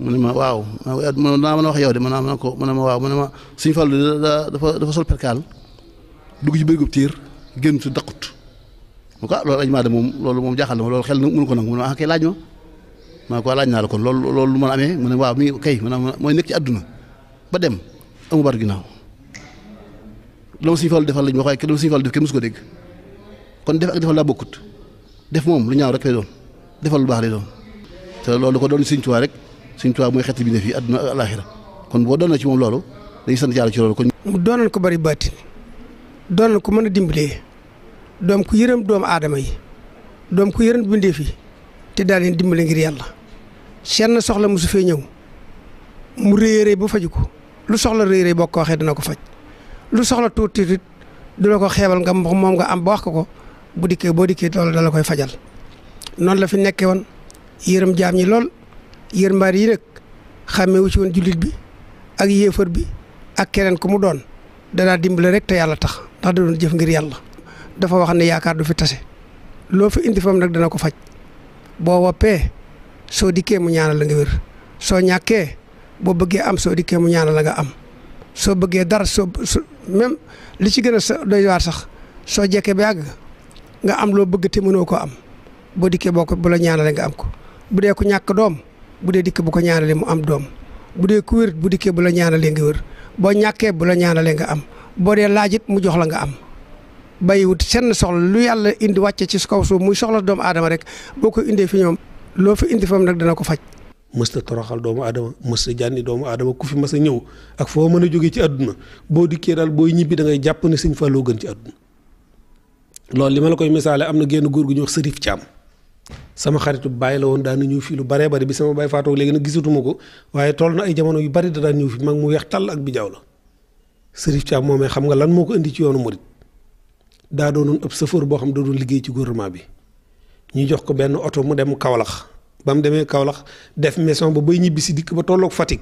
mu ne ma waaw naa mën a wax yow de ma ne ko mu ne ma waaw mu ne ma Sëñ Fallu dafa sol perkaal dugg ci bërigub tiir génn su daqut mu ko loolu ajmaa de moom loolu moom jaaxal na ma loolu xel mënu ko nangu mu ne ma kay laaj ma maa ko laaj naa la kon loolu lu mën a amee mu ne waaw mi kay mu ne mooy nekk ci àdduna ba dem amu bar ginnaaw loolu Sëñ Fallu defal lañ wax waaye loolu Sëñ Fallu def kenn musu ko dégg kon def ak defal laa bokkut def moom lu ñaaw rek lay doon defal lu baax lay doon te loolu ko doon Sëñ Tuubaa rek Sëñ Tuubaa mooy xeet bi ne fii àdduna ak alaaxira kon boo doon na ci moom loolu dañuy sant yàlla ci loolu kon mu doonoon ko bari baatin doon ku mën a dimbalee doom ku yërëm doomu aadama yi doom ku yërëm bindee fi te daal leen dimbale ngir yàlla seen soxla mosu fee ñëw mu réy bu faju ko lu soxla réy boo ko waxee dana ko faj lu soxla tuuti du la ko xeebal nga moom nga am ba wax ko boo dikkee loolu dala koy fajal noonu la fi nekkee woon yërëm jaam ñi lool yërmbaar yi nag xàmmeewu ci woon jullit bi ak yéefar bi ak keneen ku mu doon danaa dimbale rek te yàlla tax ndax da doon jëf ngir yàlla dafa wax ne yaakaar du fi tase loo fi indi fam nag dana ko faj boo woppee soo dikkee mu ñaanal la nga wér soo ñàkkee boo bëggee am soo dikkee mu ñaanal la nga am soo bëggee dara même li ci gën a doy waar sax soo jekkee ba yàgg nga am loo bëgg te mënoo ko am boo dikkee bu la ñaanalee nga am ko bu dee ku ñàkk doom bu dee dikk bu ko ñaanalee mu am doom bu dee ku wér bu dikkee bu la ñaanalee nga wér boo ñàkkee bu la ñaanalee nga am boo dee laajit mu jox la nga am bàyyiwut seen soxla lu yàlla indi wàcce ci kaw suuf muy soxla doomu aadama rek boo ko indee fi ñoom loo fi indi fam nag dana ko faj. mës ta toroxal doomu aadama mës ta jànni doomu aadama ku fi mës a ñëw ak foo mën a jógee ci àdduna boo dikkee daal booy ñibbi da ngay jàpp ne Sëñ Fallou gën ci àdduna loolu li ma la koy misaale am na génn góor gu ñuy wax Sërif Caam sama xaritu baay la woon daan na ñëw fii lu baree bari bi sama baay faatoo léegi nag gisatuma ko waaye toll na ay jamono yu bari da daan ñëw fi mag mu weex tàll ak bijaaw la Sërif Caam moomee xam nga lan moo ko indi ci yoonu murit daa doonoon ëpp chauffeur boo xam da doon liggéey ci gouvernement bi ñu jox ko benn oto mu dem Kaolack ba mu demee Kaolack def mission ba bay ñibbi si dikk ba tolloog Fatick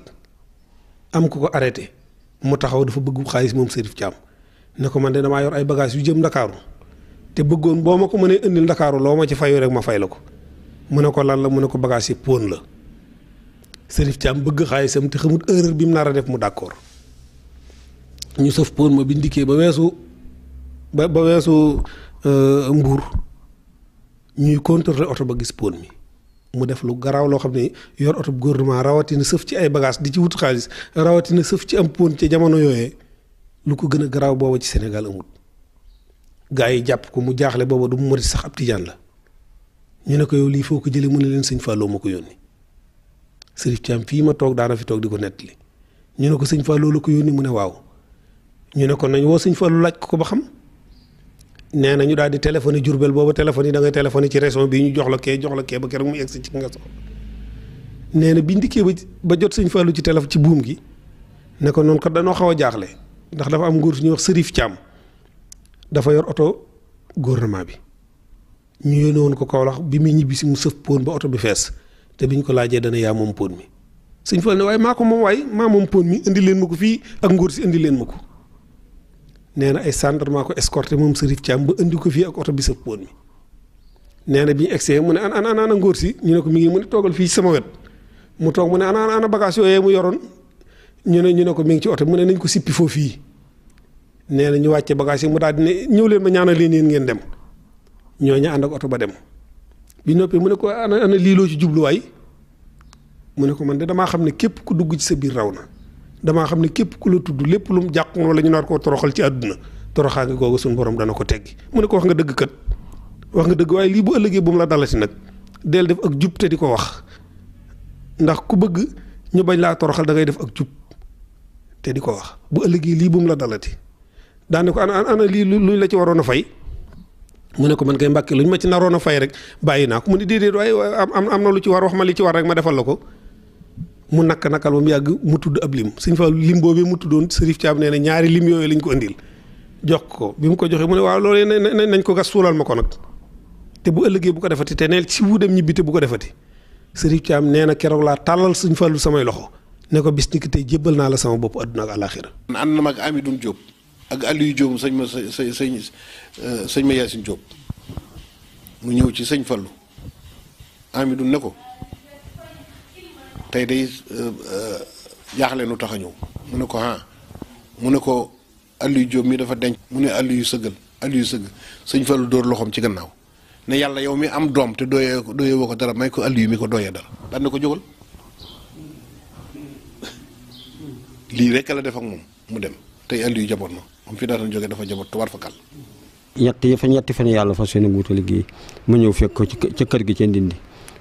am ku ko arrêté mu taxaw dafa bëgg xaalis moom Sërif Caam ne ko man de damaa yor ay bagages yu jëm Ndakaaru te bëggoon boo ma ko mënee indil Ndakaaru loo ma ci fayu rek ma fay la ko mu ne ko lan la mu ne ko bagages yi pon la Sërif Caam bëgg xaalisam te xamut erreur bi mu nar a def mu d'accord ñu sëf pon ma bi ndikkee ba weesu Mbuur ñuy contrôler oto ba gis pon mi mu def lu garaaw loo xam ne yor oto gouvernement rawatina sëf ci ay bagages di ci wut xaalis rawatina sëf ci am pon ci jamono yooyee lu ko gën a garaaw booba ci Sénégal amut gaa yi jàpp ko mu jaaxle booba du mu murit sax ab tijaan la ñu ne ko yow lii foo ko jëlee mu ne leen Sëñ Fallou ma ko yónni Sërif Caam fii ma toog daana fi toog di ko nettali ñu ne ko Sëñ Fallou la ko yónni mu ne waaw ñu ne ko nañ woo Sëñ Fallou laaj ko ba xam nee na ñu daal di téléphoné Jurbel booba téléphone yi da ngay téléphoné ci région bi ñu jox la kee ba keroog mu egsi ci nga soxla nee na biñ dikkee ba jot Sëñ Fallou ci téléphone ci buum gi ne ko noonu kat dañoo xaw a jaaxle ndax dafa am nguur su ñuy wax Sërif Caam dafa yor oto gouvernement bi ñu yónnee woon ko Kaolack bi muy ñibbi si mu sëf pon ba oto bi fees te biñ ko laajee dana yaa moom pon mi Sëñ Fallou ne waaye maa ko moom waaye maa moom pon mi indi leen ma ko fii ak nguur si indi leen ma ko nee na ay gendarme maa ko escorté moom Sërif Caam ba indi ko fii ak oto bi sëf pon mi nee na bi ñu egsee mu ne ana ngóor si ñu ne ko mi ngi mu ne toogal fii sama wet mu toog mu ne ana bagage yooyee mu yoroon ñu ne ko mi ngi ci oto mu ne nañ ko sippi foofu fii nee na ñu wàcce bagage yi mu daal di ne ñëw leen ma ñaanal leen yéen ngeen dem ñooñu ànd ak oto ba dem bi noppee mu ne ko ana lii loo ci jubluwaay mu ne ko man de damaa xam ne képp ku dugg ci sa biir raw na damaa xam ne képp ku la tudd lépp lu mu jàqoon wala ñu nar koo toroxal ci àdduna toroxaange googu suñu borom dana ko teggi mu ne ko wax nga dëgg kat wax nga dëgg waaye lii bu ëllëgee bu mu la dalati nag del def ak jub te di ko wax ndax ku bëgg ñu bañ laa toroxal da ngay def ak jub te di ko wax bu ëllëgee lii bu mu la dalati daane ko ana lii luñ la ci waroon a fay mu ne ko man kay Mbàkke luñ ma ci naroon a fay rek bàyyi naa ko mu ne déedéet waaye am na lu ci war wax ma li ci war rek ma defal la ko mu nakal ba mu yàgg mu tudd ab lim Sëñ Fallu lim boobee mu tuddoon Sërif Caam nee na ñaari lim yooyu lañ ko indil jox ko bi mu ko joxee mu ne waaw loolu nañ ko gas suulal ma ko nag te bu ëllëgee bu ko defati te neel si wu dem ñibbi te bu ko defati Sërif Caam nee na keroog laa tàllal Sëñ Fallu samay loxo ne ko bis ni ki tey jébbal naa la sama bopp àdduna ak àllaaxira. ànd na mag Amidoune Diop ak Aliou Diop sëñ ma Yacine Diop mu ñëw ci Sëñ Fallu Amidoune ne ko tey day jaaxle nu tax a ñëw mu ne ko mu ne ko Aliou Diop mi dafa denc mu ne Aliou sëgg Sëñ Fallu dóor loxoom ci gannaaw ne yàlla yow mi am doom te dooyee woo ko dara may ko Aliou mi ko dooyee dara daan na ko jógal lii rek la def ak moom mu dem tey Aliou jaboot na moom fi daan jógee dafa jaboot te war fa kàll. ñetti fan yàlla fas yéene wuute liggéey mu ñëw fekk ko ca kër gi ca Ndindi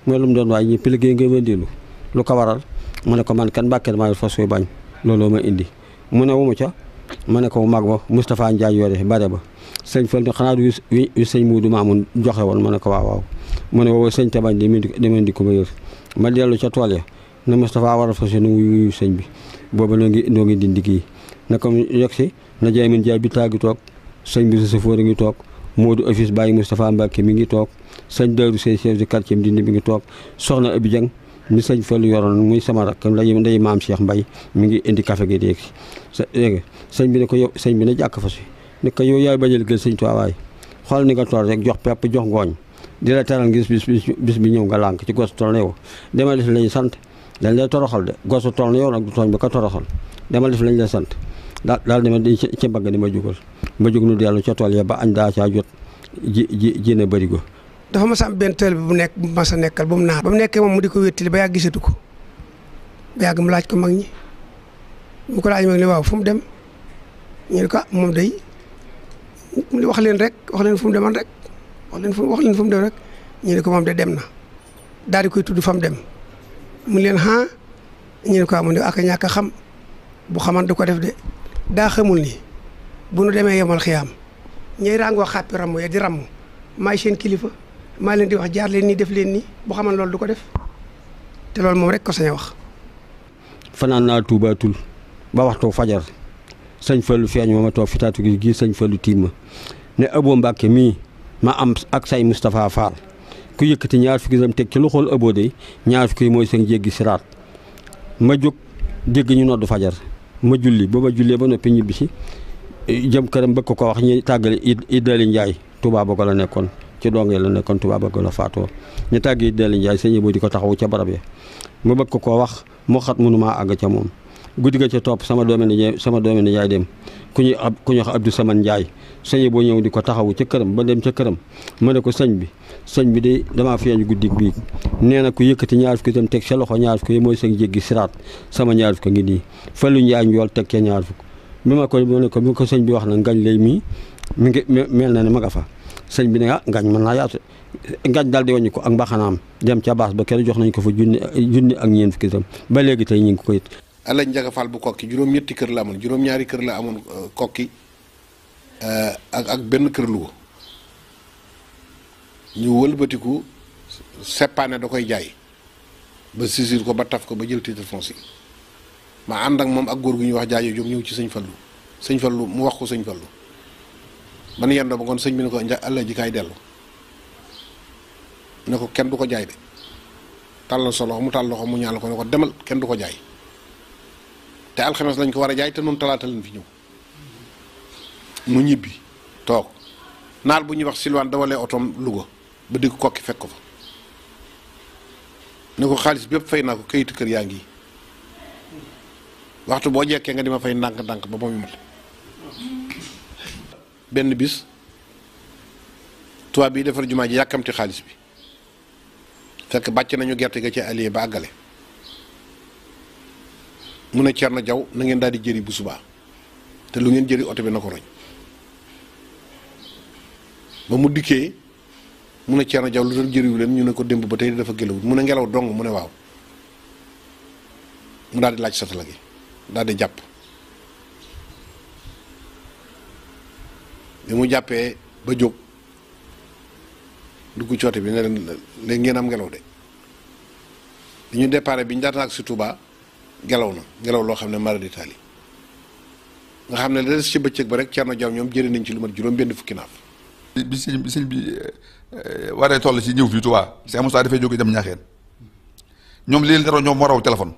mooy lu mu doon waaye ñëpp liggéey ngay wëndeelu lu ko waral mu ne ko man kan Mbàkke damaa yor fas yooyu bañ looloo ma indi mu ne wumu ca ma ne ko mag ba Moustapha Ndiaye yore bare ba sëñ Fall ne xanaa du wi sëñ Muudu Maamun joxe woon ma ne ko waaw waaw mu ne woo sëñ Tabañ demen di ko ba yër ma dellu ca tool ya ne Moustapha war a fas yéene wuyu sëñ bi booba noo ngi dindi kii ne comme yegg si na jaay min jaay bi taagi toog sëñ bi sa sëfoor a ngi toog Modou office bàyyi Moustapha Mbacke mi ngi toog sëñ Daaru Sey chef de quartier mi dindi mi ngi toog soxna Abi Dieng mi sëñ Fallu yoroon muy sama rakk ndey maam Cheikh Mbaye mi ngi indi café gi dégg sëñ bi ne ko yow sëñ bi ne jàkk fa si ne ko yow yaay bañal gël sëñ Tuubaa waay xool ni nga tool rek jox pepp jox ngooñ di la teral ngis bis bi ñëw nga lànk ci gos tool na yow demal def lañu sant dañ lay toroxal de gosu tool na yow nag du tooñ ba ko toroxal demal def lañ lay sant daal dama di ci mbagg ni ma jógal ma jóg nu dellu ca tool ya ba añ daa caa jot ji na bëri go dafa mas a am benn teel bi bu nekk bu mas a nekkal ba mu naar ba mu nekkee moom mu di ko wéttali ba yàgg gisatu ko ba yàgg mu laaj ko mag ñi mu ko laaj mag ni waaw fu mu dem ñu ne ko moom day wax leen rek wax leen fu mu demoon rek wax leen fu mu dem rek ñu ne ko moom de dem na daal di koy tudd fa mu dem mu leen ñu ne ko mu ne ak a ñàkk a xam bu xaman du ko def de daa xamul ni bu nu demee yemal xiyaam ñooy ràngoo xàppi ramm ya di ramm maay seen kilifa maa leen di wax jaar leen nii def leen nii bu xaman loolu du ko def te loolu moom rek ko sañ a wax. fanaan naa tuubaatul ba waxtu fajar sëñ Fallu feeñ ma toog fi taatu gi sëñ Fallu tiim ma ne Abo Mbàkke mii ma am ak say Moustapha Fall ku yëkkati ñaar fukki dërëm teg ci loxol Abo de ñaar fukki mooy seen jéggi siraat ma jóg dégg ñu noddu fajar ma julli ba ma jullee ba noppi ñibbi si jëm këram bëgg ko wax ñu tàggale Idali Njaay Touba Bogo la nekkoon ci dongee la nekkoon Touba Bogo la faatoo ñu tàgg Idali Njaay sëñ Abo di ko taxawu ca barab ya ma bëgg ko wax moo xat mënumaa àgg ca moom guddi ga ca topp sama doomi nijaay dem ku ñu wax Abdou Saman Njaay sëñ Abo ñëw di ko taxawu ca këram ba dem ca këram ma ne ko sëñ bi de damaa feeñ guddi bii nee na ku yëkkati ñaar fukki itam teg sa loxo ñaar fukki yi mooy seen jéggi siraat sama ñaar fukki ngi nii Fallu Njaay njool teg ca ñaar fukk bi ma ko sëñ bi wax na ngañ lay mii mi ngi mel na ne ma nga fa sëñ bi ne ngañ mën naa yaatu ngañ daal di wàññi ko ak mbaxanaam dem ca baas ba kenn jox nañ ko fa junni ak ñeent fukki itam ba léegi tey ñu ngi ko it Alaaj Njaga Fall bu kokki juróom-ñetti kër la amoon juróom-ñaari kër la amoon kokki ak benn kër Louga ñu wëlbatiku seppaane da koy jaay ba sisir ko ba taf ko ba jël titre foncier ma ànd ak moom ak góor gu ñuy wax jaajo jóg ñëw ci sëñ Fallu mu wax ko sëñ Fallu man yendoo ba ngoon sëñ bi ne ko Alla ji kaay dellu ne ko kenn du ko jaay de tàllal sa loxo mu tàll loxo mu ñaan ko ne ko demal kenn du ko jaay te alxames lañ ko war a jaay te noonu talaata lañ fi ñëw mu ñibbi toog naar bu ñuy wax Silwaan dawalee otoom Louga ba digg kokki fekk ko fa ne ko xaalis bépp fay naa ko kayitu kër yaa ngi waxtu boo jekkee nga di ma fay ndànk-ndànk ba moom mat benn bis tubaab bi defar jumaa ji yàkkamti xaalis bi fekk bàcc nañu gerte ga ci allié ba àggale mu ne Cerno Jaw na ngeen daal di jëri bu subaa te lu ngeen jëri oto bi na ko roñ ba mu dikkee mu ne Cerno Jaw lu doon jëriwu leen ñu ne ko démb ba tey dafa gelawut mu ne ngelaw dong mu ne waaw mu daal di laaj satala gi daal di jàpp bi mu jàppee ba jóg dugg coote bi ne leen léegi ngeen am ngelaw de bi ñu déparé bi ñu daataan ak si Touba ngelaw na ngelaw loo xam ne mara d'Italie nga xam ne la des ci bëccëg ba rek Cerno Jaw ñoom jëri nañ ci lu mat juróom benn fukki naaf bi sëñ bi waree toll ci ñëw fii Touba Cheikh Moussa dafay jóge dem ñaaxeen ñoom lii la ñoom moo raw téléphone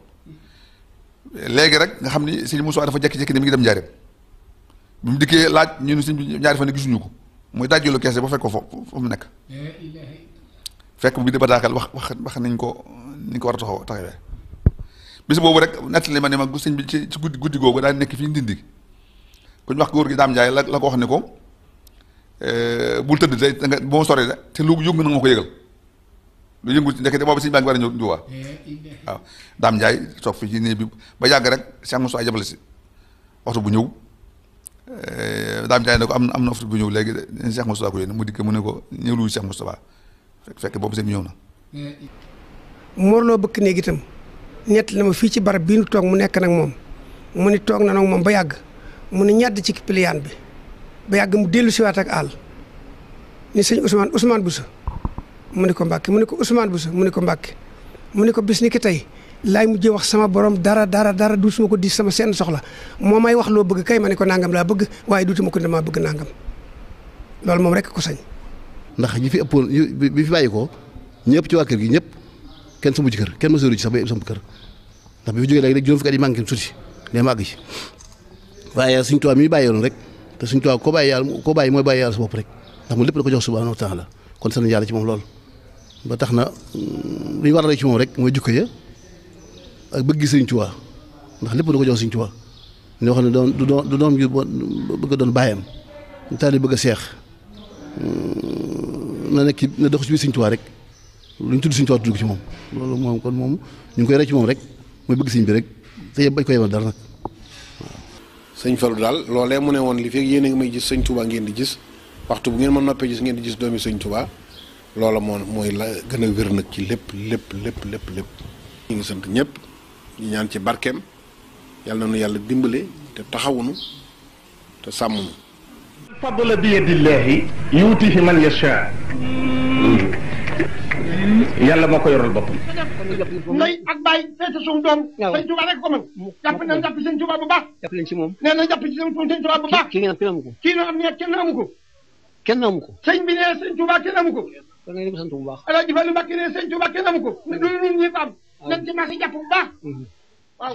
léegi rek nga xam ni sëñ Moussa dafa jekki-jekki ni mi ngi dem njaareem bi mu dikkee laaj ñu ne sëñ bi ñaari fan gisuñu ko muy dajjulu keese ba fekk ko foofu mu nekk fekk bu bi di bataaxel wax nañ ko ni ko war a taxawee bis boobu rek nettali ma ne ma sëñ bi ci guddi googu daal nekk fii Ndindi ku ñu wax góor gi Daam Njaay la ko wax ne ko bul tëdd tey nga boo ma soree de te lu yëngu na nga ma ko yëgal lu yëngu ci ndekete boobu sëñ baa ngi war a ñëw Njuuba waaw Daam Njaay toog fii ci néeg bi ba yàgg rek Cheikh Moussa jabale si waxtu bu ñëw Daam Njaay ne ko am na waxtu bu ñëw léegi de Cheikh Moussa ko yéen mu dikk mu ne ko ñëwlu Cheikh Moussa fekk boobu sëñ bi ñëw na Morloo bëkk néeg itam nett la ma fii ci barab bii nu toog mu nekk nag moom mu ni toog na nag moom ba yàgg mu ne ñàdd ci piliyaan bi ba yàgg mu dellu siwaat ak àll ni sëñ Ousmane Bousso mu ne ko Mbàkke mu ne ko Ousmane Bousso mu ne ko Mbàkke mu ne ko bis ni ki tey laay mujjee wax sama borom dara du suma ko di sama seen soxla moo may wax loo bëgg kay ma ne ko nangam laa bëgg waaye duutuma ko damaa bëgg nangam loolu moom rek ko sañ. ndax ñi fi ëppoon bi fi bàyyi ko ñëpp ci waa kër gi ñëpp kenn sumbu ci kër kenn mësooru ci sax ba samp kër ndax bi fi jógee léegi rek juróom fukki at yi manqué suuti lee ma àgg ci waaye Sëñ Tuubaa mi bàyyi yoon rek te Sëñ Tuubaa koo bàyyi mooy bàyyi yàlla sa bopp rek ndax mu lépp da ko jox subhaanahu wa taala kon sant yàlla ci moom lool ba tax na li ñu war a rey ci moom rek mooy jukko ya ak bëgg Sëñ Tuubaa ndax lépp da ko jox Sëñ Tuubaa ñoo xam ne du doom ju bëgg a doon bàyyam taali bëgg a seex na nekk na dox ci biir Sëñ Tuubaa rek lu ñu tudd Sëñ Tuubaa tudd ko ci moom loolu moom kon moom ñu ngi koy rey ci moom rek mooy bëgg sëñ bi rek te bañ ko yemal dara nag waaw. sëñ Fallou daal loolee mu ne woon li fekk yéen a ngi may gis Sëñ Tuubaa ngeen di gis waxtu bu ngeen ma noppee gis ngeen di gis doomi Sëñ Tuubaa loola mooy la gën a wér nag ci lépp. ñu ngi sant ñëpp ñu ñaan ci barkeem yàlla na nu yàlla dimbale te taxawunu te sàmmunu. fadla bi yadillahi yuutihi man yasha yàlla moo ko yoral boppam. ndey ak baay feete suñu doom. waaw Sëñ Tuubaa rek ko mën. jàpp nañ jàpp Sëñ Tuubaa bu baax. jàpp leen ci moom. nee na jàpp ci Sëñ Tuubaa bu baax. kii ngeen am kenn amu ko. kii nga xam ne kenn amu ko. kenn amu ko. sëñ bi nee Sëñ Tuubaa kenn amu ko. da ngay dem sant bu baax. Alaaji Fallu Mbàkke nee Sëñ Tuubaa kenn amu ko. loolu ñun ñi ko am. nañ ci maasi jàpp bu baax. waaw.